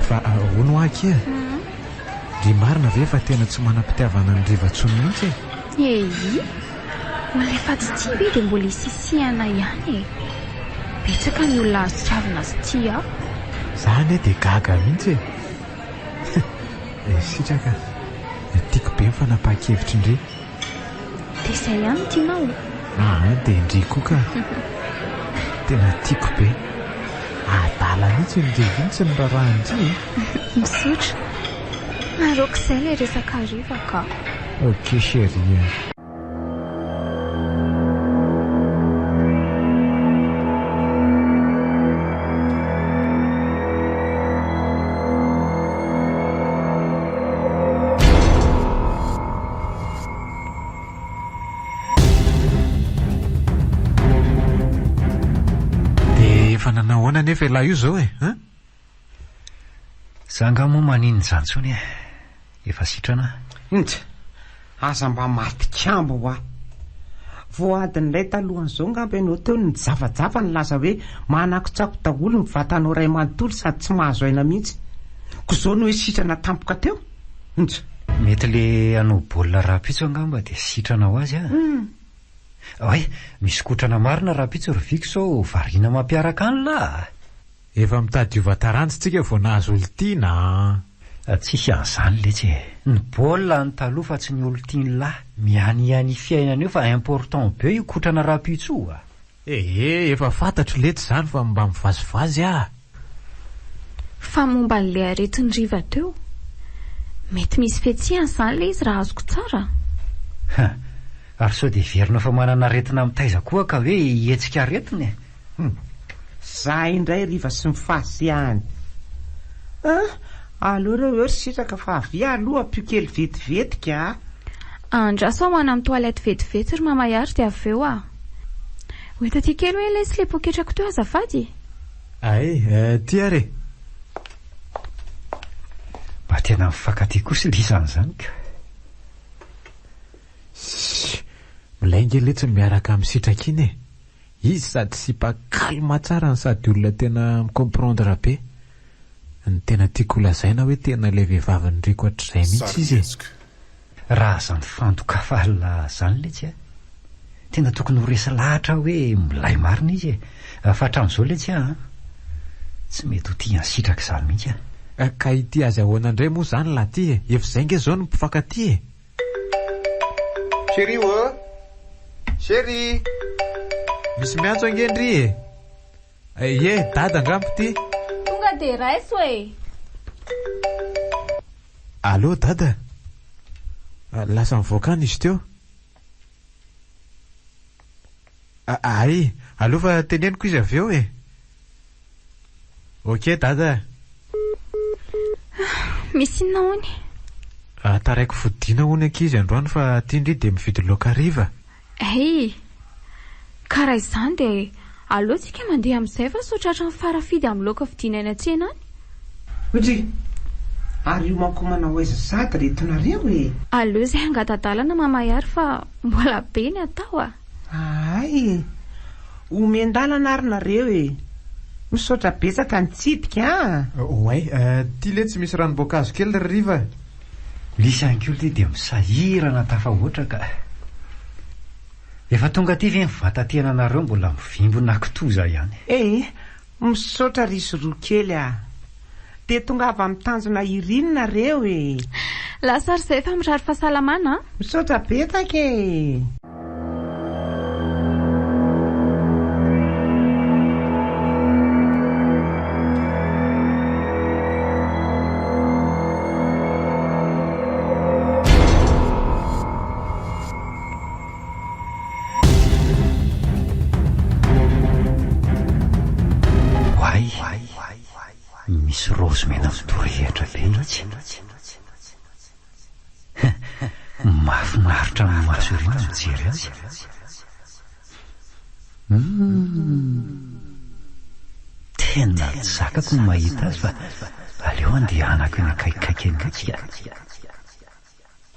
Fa hono hoa akia? Ndry marina ve fa tena tsy manam-pitiavana an'i Riva intsony mihitsy e? Eii! Olona efa tsy tia ve dia mbola isisihana ihany e! Betsaka ny olona azo tiavina sy tia. Za anie dia gaga mihitsy e! Eh sitraka a! Tiako be ny fanapahan-kevitry ndry. Dia izay ihany no tianao? Aa dia ndry koa ka! Tena tiako be. Adala mihitsy iny Rivo iny tsy niraharaha ndry e! Misaotra. Ary aok'izay ilay resaka hariva ka. Ok chérie a. Dia efa nanao ahoana anefa ialahy io izao e? An? Za angaha moa maninona izany intsony e? Efa sitrana aho. Nja, aza mba matin-kambo hoa. Vao adiny iray talohan'izao angamba ianao teo no nijafajafy nilaza hoe manakotsako daholo ny vatanao iray manontolo sady tsy mahazo aina mihitsy. Ko izao no hoe sitrana tampoka teo? Nja. Mety le hanao baolina rahampitso angamba dia sitrana ho azy ah. Oay, misy kotrana marina rahampitso ry Viky sao variana mampiaraka an'la ah. Efa mitady hiova taranja tsika vao nahazo olon-tiana an! Tsisy an'izany letsy e! Ny baolina any taloha fa tsy ny olon-tian'lah. Mihanihany fiainana io fa important be io kotrana rahampitso io a! Ehe, efa fantatro letsy izany fa mba mivazivazy ah! Fa momba an'ilay aretin'i Riva teo, mety misy fihetsehany izany ilay izy raha azoko tsara? Ha! Ary sao dia heverina fa manana aretina mitaiza koa ka hoe hihetsika aretina e! Hum! Za indray Riva sy Mifasy ihany. Ah! Aleo reo eo ry Sitraka fa avia aloha ampio kely vetivetika a! Andraso aho ho any amin'ny toilette vetivety ry Mama Ihary dia avy eo aho. Ho eto aty kely hoe lesy ilay poketrako teo azafady e! Ay, ty ary e! Mba tena mifankatia kosa lisany izany ka! Ssss! Milay nge letsy ny miaraka amin'i Sitraka iny e! Izy sady sipa calme tsara no sady olona tena mi-comprendre be. Ny tena tiako ho lazaina hoe tena ilay vehivavy niriko hatrizay mihitsy izy e! Raha aza mifantoka fa la zany letsy a! Tena tokony ho resy lahatra aho hoe milay marina izy e. Fa hatramin'izao letsy aho an! Tsy mety ho tia an'i Sitraka izany mihitsy aho. Ka ity azy ahoana indray moa izany lahy ity e? Efa izay ange izao no mpifankatia e! Chérie ô! Chérie! Misy miantso ange ndry e! Ie, dada angamba ity. Tonga dia raiso e! Allô dada? Lasa nivoaka any izy teo. Hay, aleo fa teneniko izy avy eo e! Ok dada a! Misy inona hono? Taraiky fodiana hono ankizy androany fa aty ndry dia mividy laoka hariva. Hay! Ka raha izany dia aleo tsika mandeha amin'izay fa sao tratran'ny farafidy amin'ny laoka vidiana eny an-tsena any. Ndry! Ary hiomankomana ho aiza sady reto nareo e? Aleo izay hangata-dalana Mama Ihary fa mbola be ny atao a! Hay! Omen-dalana ary nareo e! Misaotra betsaka nitsidika a! Oay, ty letsy misy ranom-boankazo kely ry Riva a! Lisy ihany koa ity dia misahirana tafahoatra ka! Efa tonga aty ve ny vata-tenanareo mbola mivimbina kitoza ihany? Eh! Misaotra ry Zorou kely a! Dia tongava amin'ny tanjona iriny nareo e! Lasa ry zay fa mirary fahasalamana a! Misaotra betsaka e! Oay! Misy raozy mena midorehitra be itsy. Mahafinaritra ny maso ery ny mijery azy. Humm! Tena tsy zakako ny mahita azy fa aleo andehanako eny akaikikaiky eny mihitsy ka.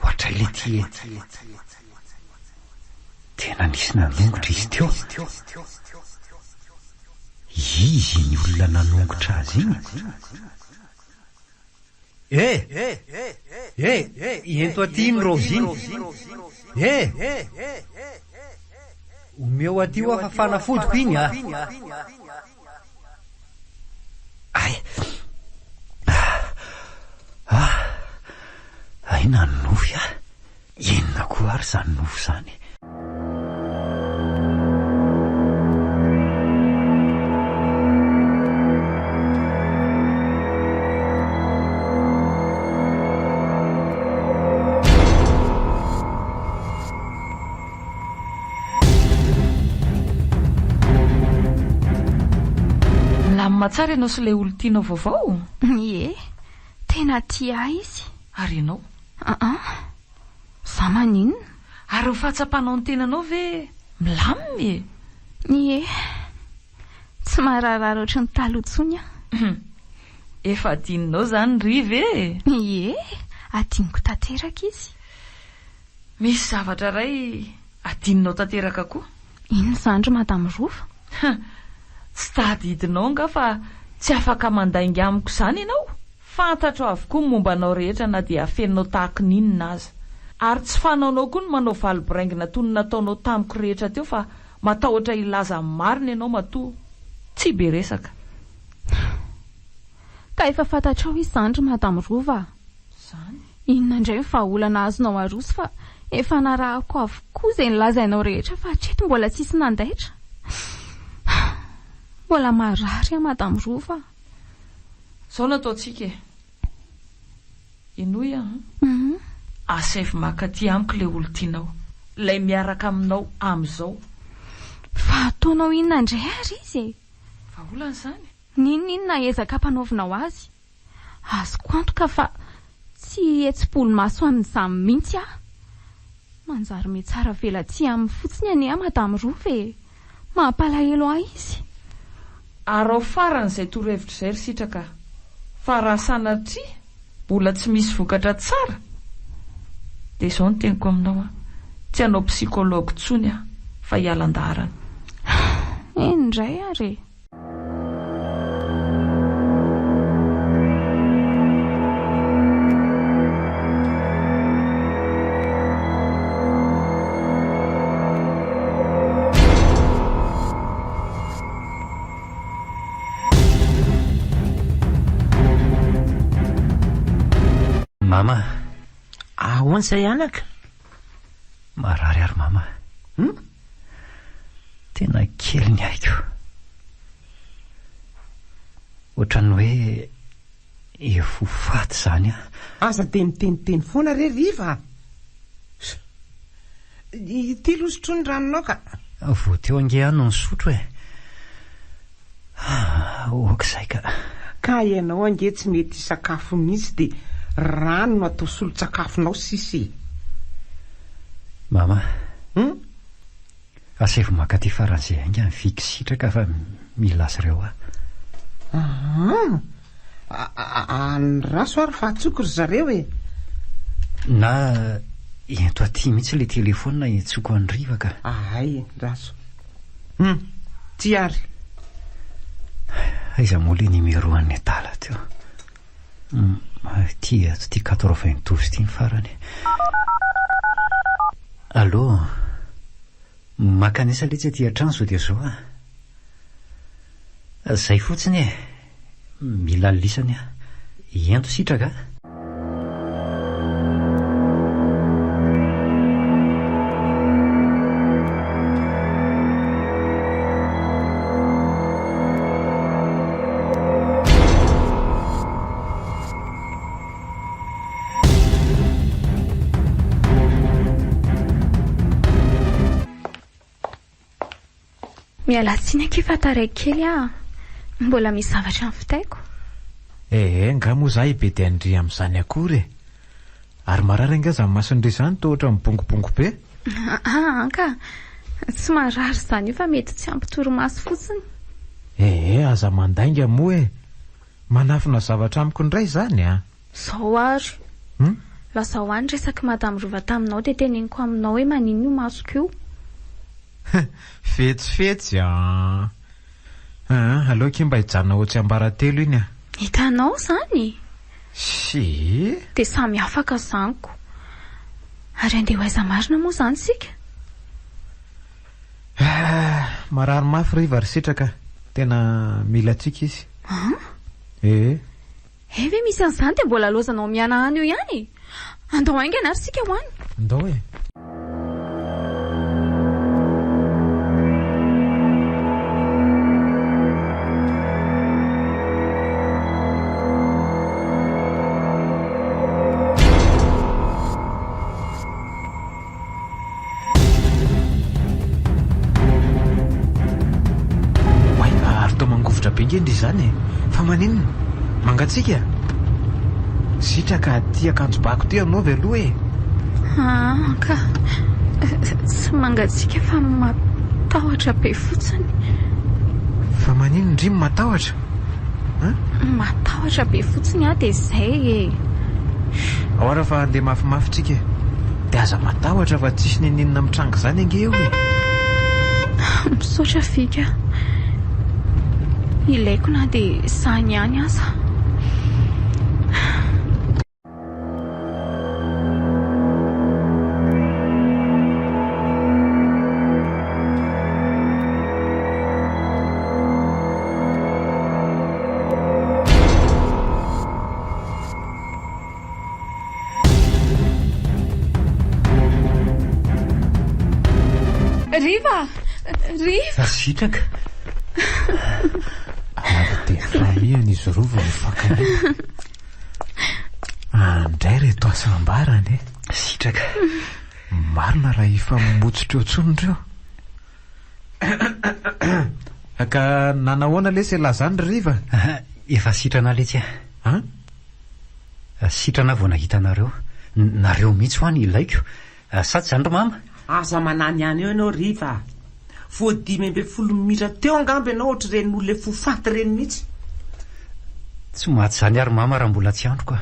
Ohatray le ty e! Tena nisy nanongotra izy teo. Iza iny olona nanongotra azy iny? Eh! Eh! Ento aty iny raozy iny! Eh! Omeo aty hoa fa fanafodiko iny a! Hay! Ah! Hay nanonofy aho! Inona koa ary izany nofy izany? Milamina tsara ianao sy ilay olon-tianao vaovao? Ie, tena tia ahy izy. Ary ianao? Aa, za maninona? Ary ny fahatsapanao ny tenanao ve milamina e? Ie, tsy mararirary ohatry ny taloha intsony aho. Efa adinonao izany Riva e? Ie, adinoko tanteraka izy. Misy zavatra iray adinonao tanteraka koa. Inona izany ry Madame Rova? Tsy tadidinao angaha fa tsy afaka mandainga amiko izany ianao? Fantatro avokoa ny momba anao rehetra na dia afeninao tahaky ny inona aza. Ary tsy fanaonao koa ny manao valiboraingina toy ny nataonao tamiko rehetra teo fa matahotra hilaza ny marina ianao matoa tsy be resaka. Ka efa fantatrao izy izany ry Madame Rova a! Izany? Inona indray ny vahaolana azonao aroso fa efa narahako avokoa izay nolazainao rehetra fa hatreto mbola tsisy nandaitra. Mbola marary aho Madame Rova a! Izao no ataontsika e! Henoy aho an! Asaivo maka aty amiko ilay olon-tianao. Ilay miaraka aminao amin'izao. Fa ataonao inona indray ary izy e? Vahaolana izany? N'inon'inona ezaka ampanaovinao azy, azoko antoka fa tsy hihetsi-bolomaso amin'izany mihitsy aho. Manjary mihatsara velatsihy aminy fotsiny anie aho Madame Rova e! Mampalahelo ahy izy. Araho farany izay torohevitra izay ry Sitraka a! Fa raha sanatria mbola tsy misy vokatra tsara dia izao no teniko aminao a! Tsy hanao psychologue intsony aho fa hiala an-daharana. Eny indray ary e! Mama. Ahoana izay anaka? Marary ary mama. Hum? Tena kely ny aiko. Ohatran'ny hoe efa ho faty izany aho. Aza dia miteniteny foana re Riva a! Ity aloha sotroy ny ranonao ka. Vao teo ange aho no nisotro e. Ok izay ka. Ka ianao ange tsy mety hisakafo mihitsy dia rano no atao solon-tsakafonao sisa e. Mama. Hum? Asaivo mankaty faran'izay haingana ny Viky Sitraka fa mila azy ireo aho. Aa! Andraso ary fa antsoiko ry zareo e! Na ento aty mihitsy ilay telefaonina hiantsoako an'i Riva ka. Ahay, andraso. Hum, ty ary. Aiza moa ilay numéro an'ny adala teo? Hum, ity ato ity 92 ity ny farany. Allô? Makanesa letsy aty an-trano sao dia zao ah. Zay fotsiny e! Mila lisany aho. Ento sitraka a! Miala tsiny akia fa taraiky kely aho a! Mbola misy zavatra nivitaiko. Ee, nga moa za hibedy an-dry amin'izany akory e! Ary marary angaha izany mason-dry izany toa ohatran'ny mibongobongo be? Aa ka! Tsy marary izany io fa mety tsy ampy torimaso fotsiny. Ee, aza mandainga moa e! Manafina zavatra amiko indray izany a! Zao ary. Hum? Lazao ahy ny resak'i Madame Rova taminao dia teneniko aminao hoe maninona io masoko io. Fetsifetsy an! Aa, aleo akia mba hijanona ho tsiambaratelo iny a! Hitanao izany? Tsia! Dia samy afaka izany ko. Ary handeha ho aiza marina moa izany isika? Ah, marary mafy Riva ry Sitraka, tena mila antsika izy. An? Ee. Hay ve misy an'izany dia mbola lozanao miana any eo ihany e! Andao haingana ary isika ho any. Andao e! Oay, ary toa mangovitra be nge ndry izany e! Fa maninona? Mangatsiaka? Sitraka aty akanjobako ity anaovy aloha e! Aa ka! Tsy mangatsiaka fa matahotra be fotsiny. Fa maninona ndry no matahotra? An? Matahotra be fotsiny aho dia izay e! Ao ara fa handeha mafimafy tsika e! Dia aza matahotra fa tsisy n'inon'inona mitranga izany ange eo e! Misaotra Fika a! Ilaiko na dia izany ihany aza. Riva! Riva! Sitraka! Ary dia fahihana izy roa vao mifankahita. Andray reto hasambarana e! Sitraka. Marina raha efa motsotra eo intsony ireo. Ka nanahoana lesy elah zany ry Riva? Efa sitrana letsy a. An? Sitrana aho vao nahita anareo. Nareo mihitsy hoa no ilaiko. Sa tsy izany ry mama? Aza manany ihany eo ianao Riva a! Vao 15 minitra teo angamba ianao ohatr'ireny olona efa ho faty ireny mihitsy. Tsy maty izany ary mama raha mbola tsy androko a!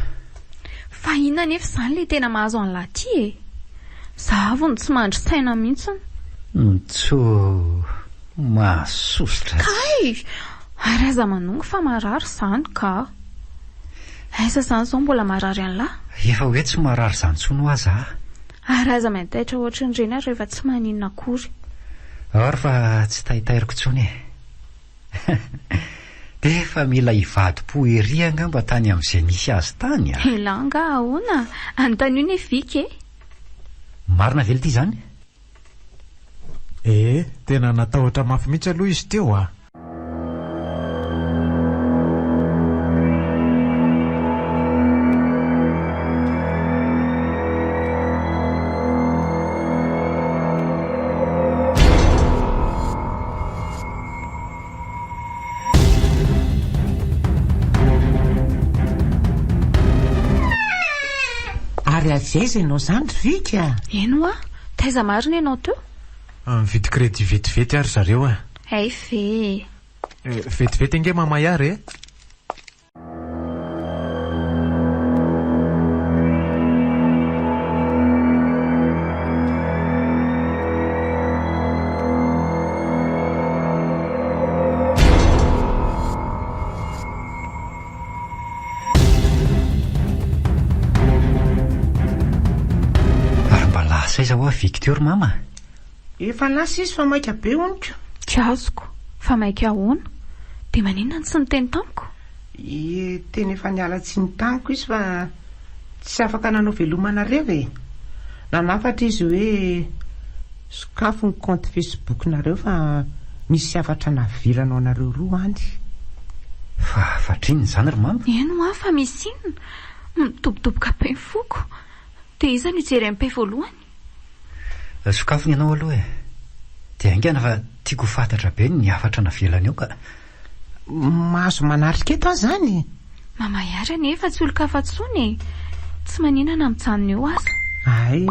Fa inona anefa izany ilay tena mahazo an'lah ty e? Za avy no tsy mandry saina mihitsiny. Ntsoo! Mahasosotra tsy. Kay! Ary aza manongo fa marary izany ka! Aiza izany izao mbola marary an'lah? Efa hoe tsy marary izany intsony hoa za. Ary aza miantaitra ohatrin'ireny ary rehefa tsy maninona akory. Or fa tsy taitairiko intsony e. Dia efa mila hivadi-po ery angamba tany amin'izay nisy azy tany a! Elah angaha ahoana? Anontanio ny Viky e! Marina ve lty izany? Ee, tena natahotra mafy mihitsy aloha izy teo a! Ary avy aiza ianao izany ry Viky a? Eny hoa, taiza marina ianao teo? Mividy crédit vetivety ary zareo a! Hay ve e! Vetivety ange Mamayara e! Ary mba lasa aiza hoa Viky teo ry mama? Efa lasa izy fa maika be hono ko. Tsy azoko, fa maika ahoana? Dia maninona no tsy niteny tamiko? Ie, tena efa niala tsiny tamiko izy fa tsy afaka nanao veloma anareo e! Nanafatra izy hoe sokafy ny compte Facebook-nareo fa misy hafatra navelany ho anareo roa any. Fa hafatra inona izany ry mama? Eny hoa fa misy inona? Midobodoboka be ny foko. Dia iza no hijery MP voalohany? Sokafy ny anao aloha e! Dia haingana fa tiako ho fantatra be ny hafatra navelany ao ka. Mahazo manatrika eto aho izany? Mamayara anie fa tsy olon-kafa intsony e! Tsy maninona na mijanona eo aza. Hay!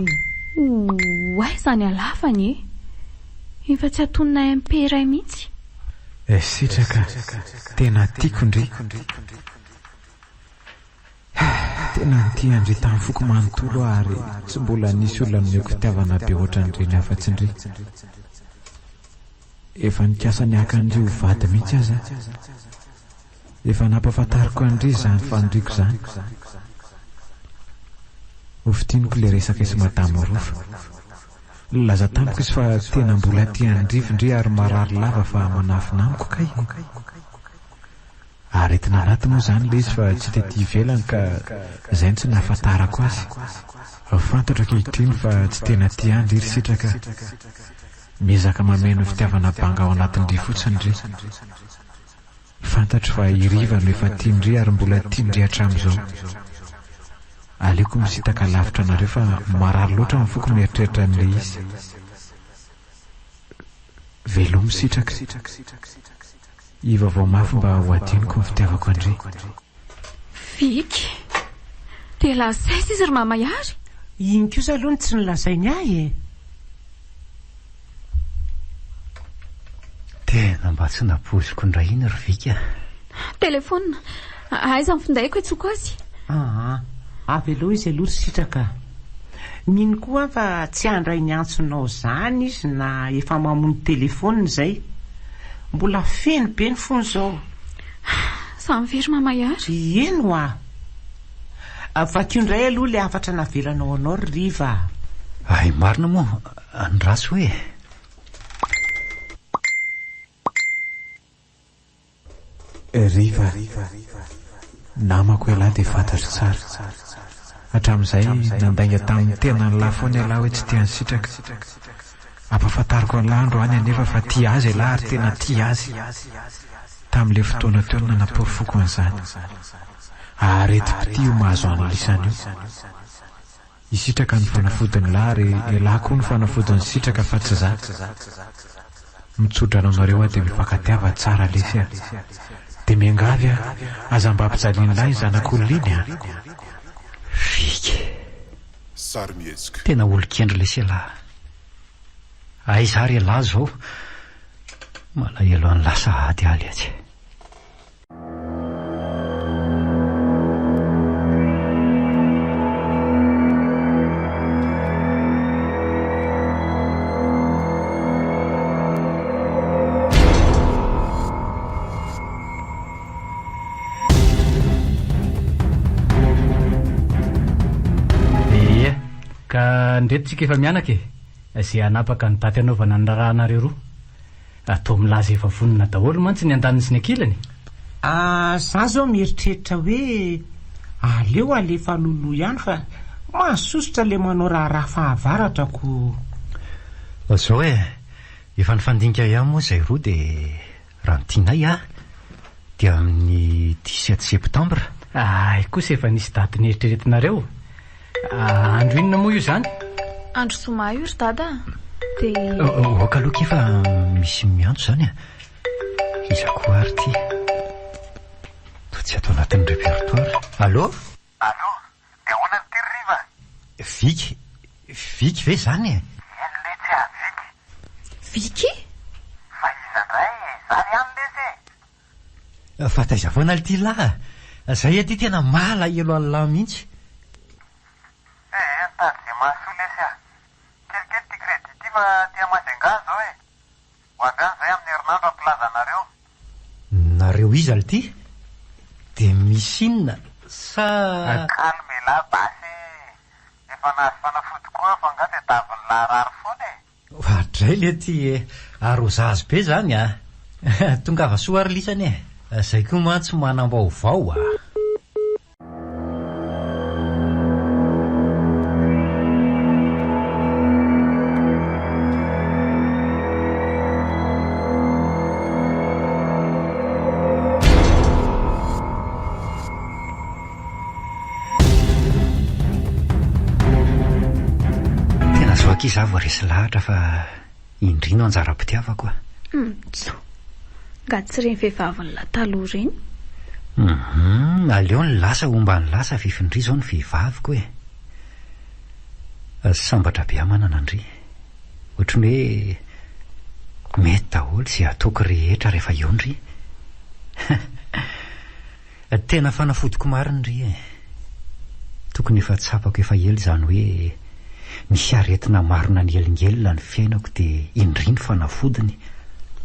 Oay izany halafany e! Efa tsy hatonina MP iray mihitsy. Eh sitraka, tena tiako ndry. Tena nitia an-dry tamin'ny foko manontolo aho ary tsy mbola nisy olona nomeko fitiavana be ohatran'ireny afa-tsy ndry. Efa nikasa ny haka an-dry ho vady mihitsy aza aho. Efa nampahafantariko an-dry izany faniriako izany. Hofintiniko ilay resaka i sy Madama Rofa. Nilaza tamiko izy fa tena mbola tia an-dry ndry ary marary lava fa manafina amiko kay. Aretina anaty moa izany ilay izy fa tsy tety ivelany ka izay no tsy nahafantarako azy. Fantatro ankehitriny fa tsy tena tia an-dry ry Sitraka. Miezaka mameno ny fitiavana banga ao anatin-dry fotsiny ry. Fantatro fa i Riva no efa tian-dry ary mbola tian-dry hatramin'izao. Aleoko misintaka lavitra anareo fa marary loatra ny foko mieritreritra an'ilay izy. Velomy Sitraka. Ivavao mafy mba ho adinoko ny fitiavako an-dry. Viky. Dia lasa aiza izy ry Mamayary? Iny kosa aloha no tsy nolazainy ahy e! Tena mba tsy nampoiziko indray iny ry Viky a! Telefaonina. Aiza ny findaiko hiantsoako azy? Aa. Avelao izy aloha ry Sitraka a! Mino koa aho fa tsy handray ny antsonao izany izy na efa mamono telefaonina izay. Mbola feno be ny fony izao. Izany ve ry Mamayary? Eny hoa! Vakio indray aloha ilay hafatra navelanao anao ry Riva a! Hay marina moa ny ratsy hoe. Riva, namako ialahy dia fantatro tsara. Hatramin'izay, nandainga tamin'ny tenan'lah foana ialahy hoe tsy tia an'i Sitraka. Ampahafantariko an'lah androany anefa fa tia azy ialahy ary tena tia azy. Tamin'ilay fotoana teo no nanaporofoko an'izany. Aretim-pitia io mahazo an'lisany io. I Sitraka no fanafodin'i lah ary elah koa no fanafodin'i Sitraka fa tsy za. Mitsodrano anareo aho dia mifankatiava tsara lesy a. Dia miangavy aho, aza mba ampijalian'lah iny zanak'olona iny a. Viky. Tena olon-kendry lesy elah. Aiza ary elah zao? Malahelo an'lah sahady aho letsy. Ie, ka ndreto tsika efa mianaka e, ze hanapaka ny daty hanaovana ny raharahanareo roa. Toa milaza efa vonona daholo mantsy ny andaniny sy ny ankilany. Ah, za zao mieritreritra hoe aleo alefa alohaloha ihany fa mahasosotra le manao raharaha fahavaratra ko. Zao e, efa nifandinika ihany moa izay roa dia raha ny tianay ah, dia amin'ny 17 septembre. Hay kosa efa nisy daty neritreretinareo? Andro inona moa io izany? Andro zoma io ry dada a! Dia. Aoka aloha akia fa misy miantso izany a! Iza koa ary ity? Toa tsy ato anatin'ny répertoire. Allô? Allô, dia ahoana ny ity ry Riva? Viky, Viky ve izany e? Eny letsy a, Viky. Viky? Fa iza indray e? Za ihany lesy e! Fa taiza foana lty lah? Zay aty tena malahelo an'lah mihitsy. Ee, nitady ze mahasoa lesy ah. Kelikely ity crédit ity fa aty à Majunga zao e. Ho avy any zay amin'ny herinandro hampilaza anareo. Nareo iza lty? Dia misy inona sa. Calme elah basy e. Efa nahazo fanafody koa aho fa nga tadiavin'lah harary foana e. Oadray lety e! Arrosage be zany a! Tongava soa ary lisany e! Zay koa mantsy manam-baovao a! Tena zao akia za vao resy lahatra fa indry no anjaram-pitiavako a. Mtso. Nga tsy ireny vehivavin'lah taloha ireny? Hum, aleo ny lasa homba ny lasa fifindry zao ny vehivaviko e. Sambatra be aho manana an-dry. Ohatry ny hoe mety daholo izay ataoko rehetra rehefa eo ndry. Tena fanafodiko marina ry e! Tokony efa tsapako efa ela izany hoe misy aretina maro nanelingelina ny fiainako dia indry ny fanafodiny.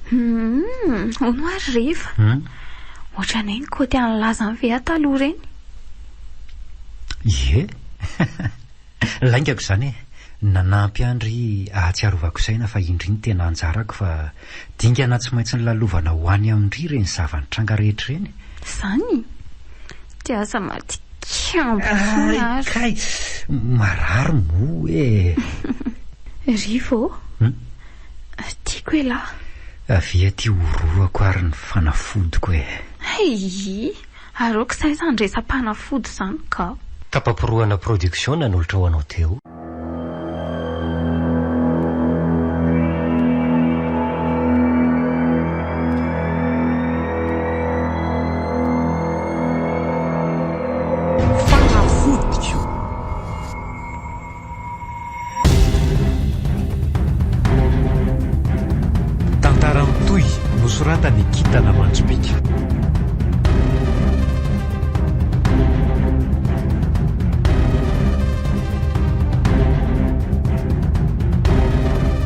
Humm, hono ary Riva? Hum? Ohatran'ny hoe nikaoty an'lah izany ve aho taloha ireny? Ie! Laingako izany e! Nanampy ahy ndry ahatsiarovako saina fa indry ny tena anjarako fa dingana tsy maintsy nolalovana ho any amin-dry ireny zava-nitranga rehetra ireny. Izany? Dia aza matikambo intsony Hay ary. kay! Marary moa e! Rivo ô! Hum? Tiako elah. Avia aty horohako ary ny fanafodiko e! Hay! Ary aoka izay izany resa-panafody izany ka. Tapa-porohana production nanolotra ho anao teo. Fanafodiko. Tantara mitohy nosoratan'i Kintana Mandribika.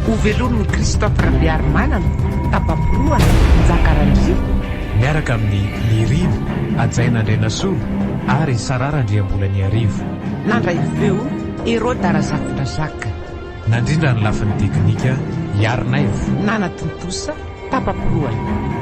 Hovelomin'i Christophe Rabearimanana, Tapa-porohana, Njaka Randria. Miaraka amin'i Nirina, Hajaina Andrianasolo ary Sarah Randriambolaniarivo. Nandray feo, Heroda Razafindrazaka. Nandrindra ny lafiny teknika, Iarinaivo. Nanatontosa, Tapa-porohana.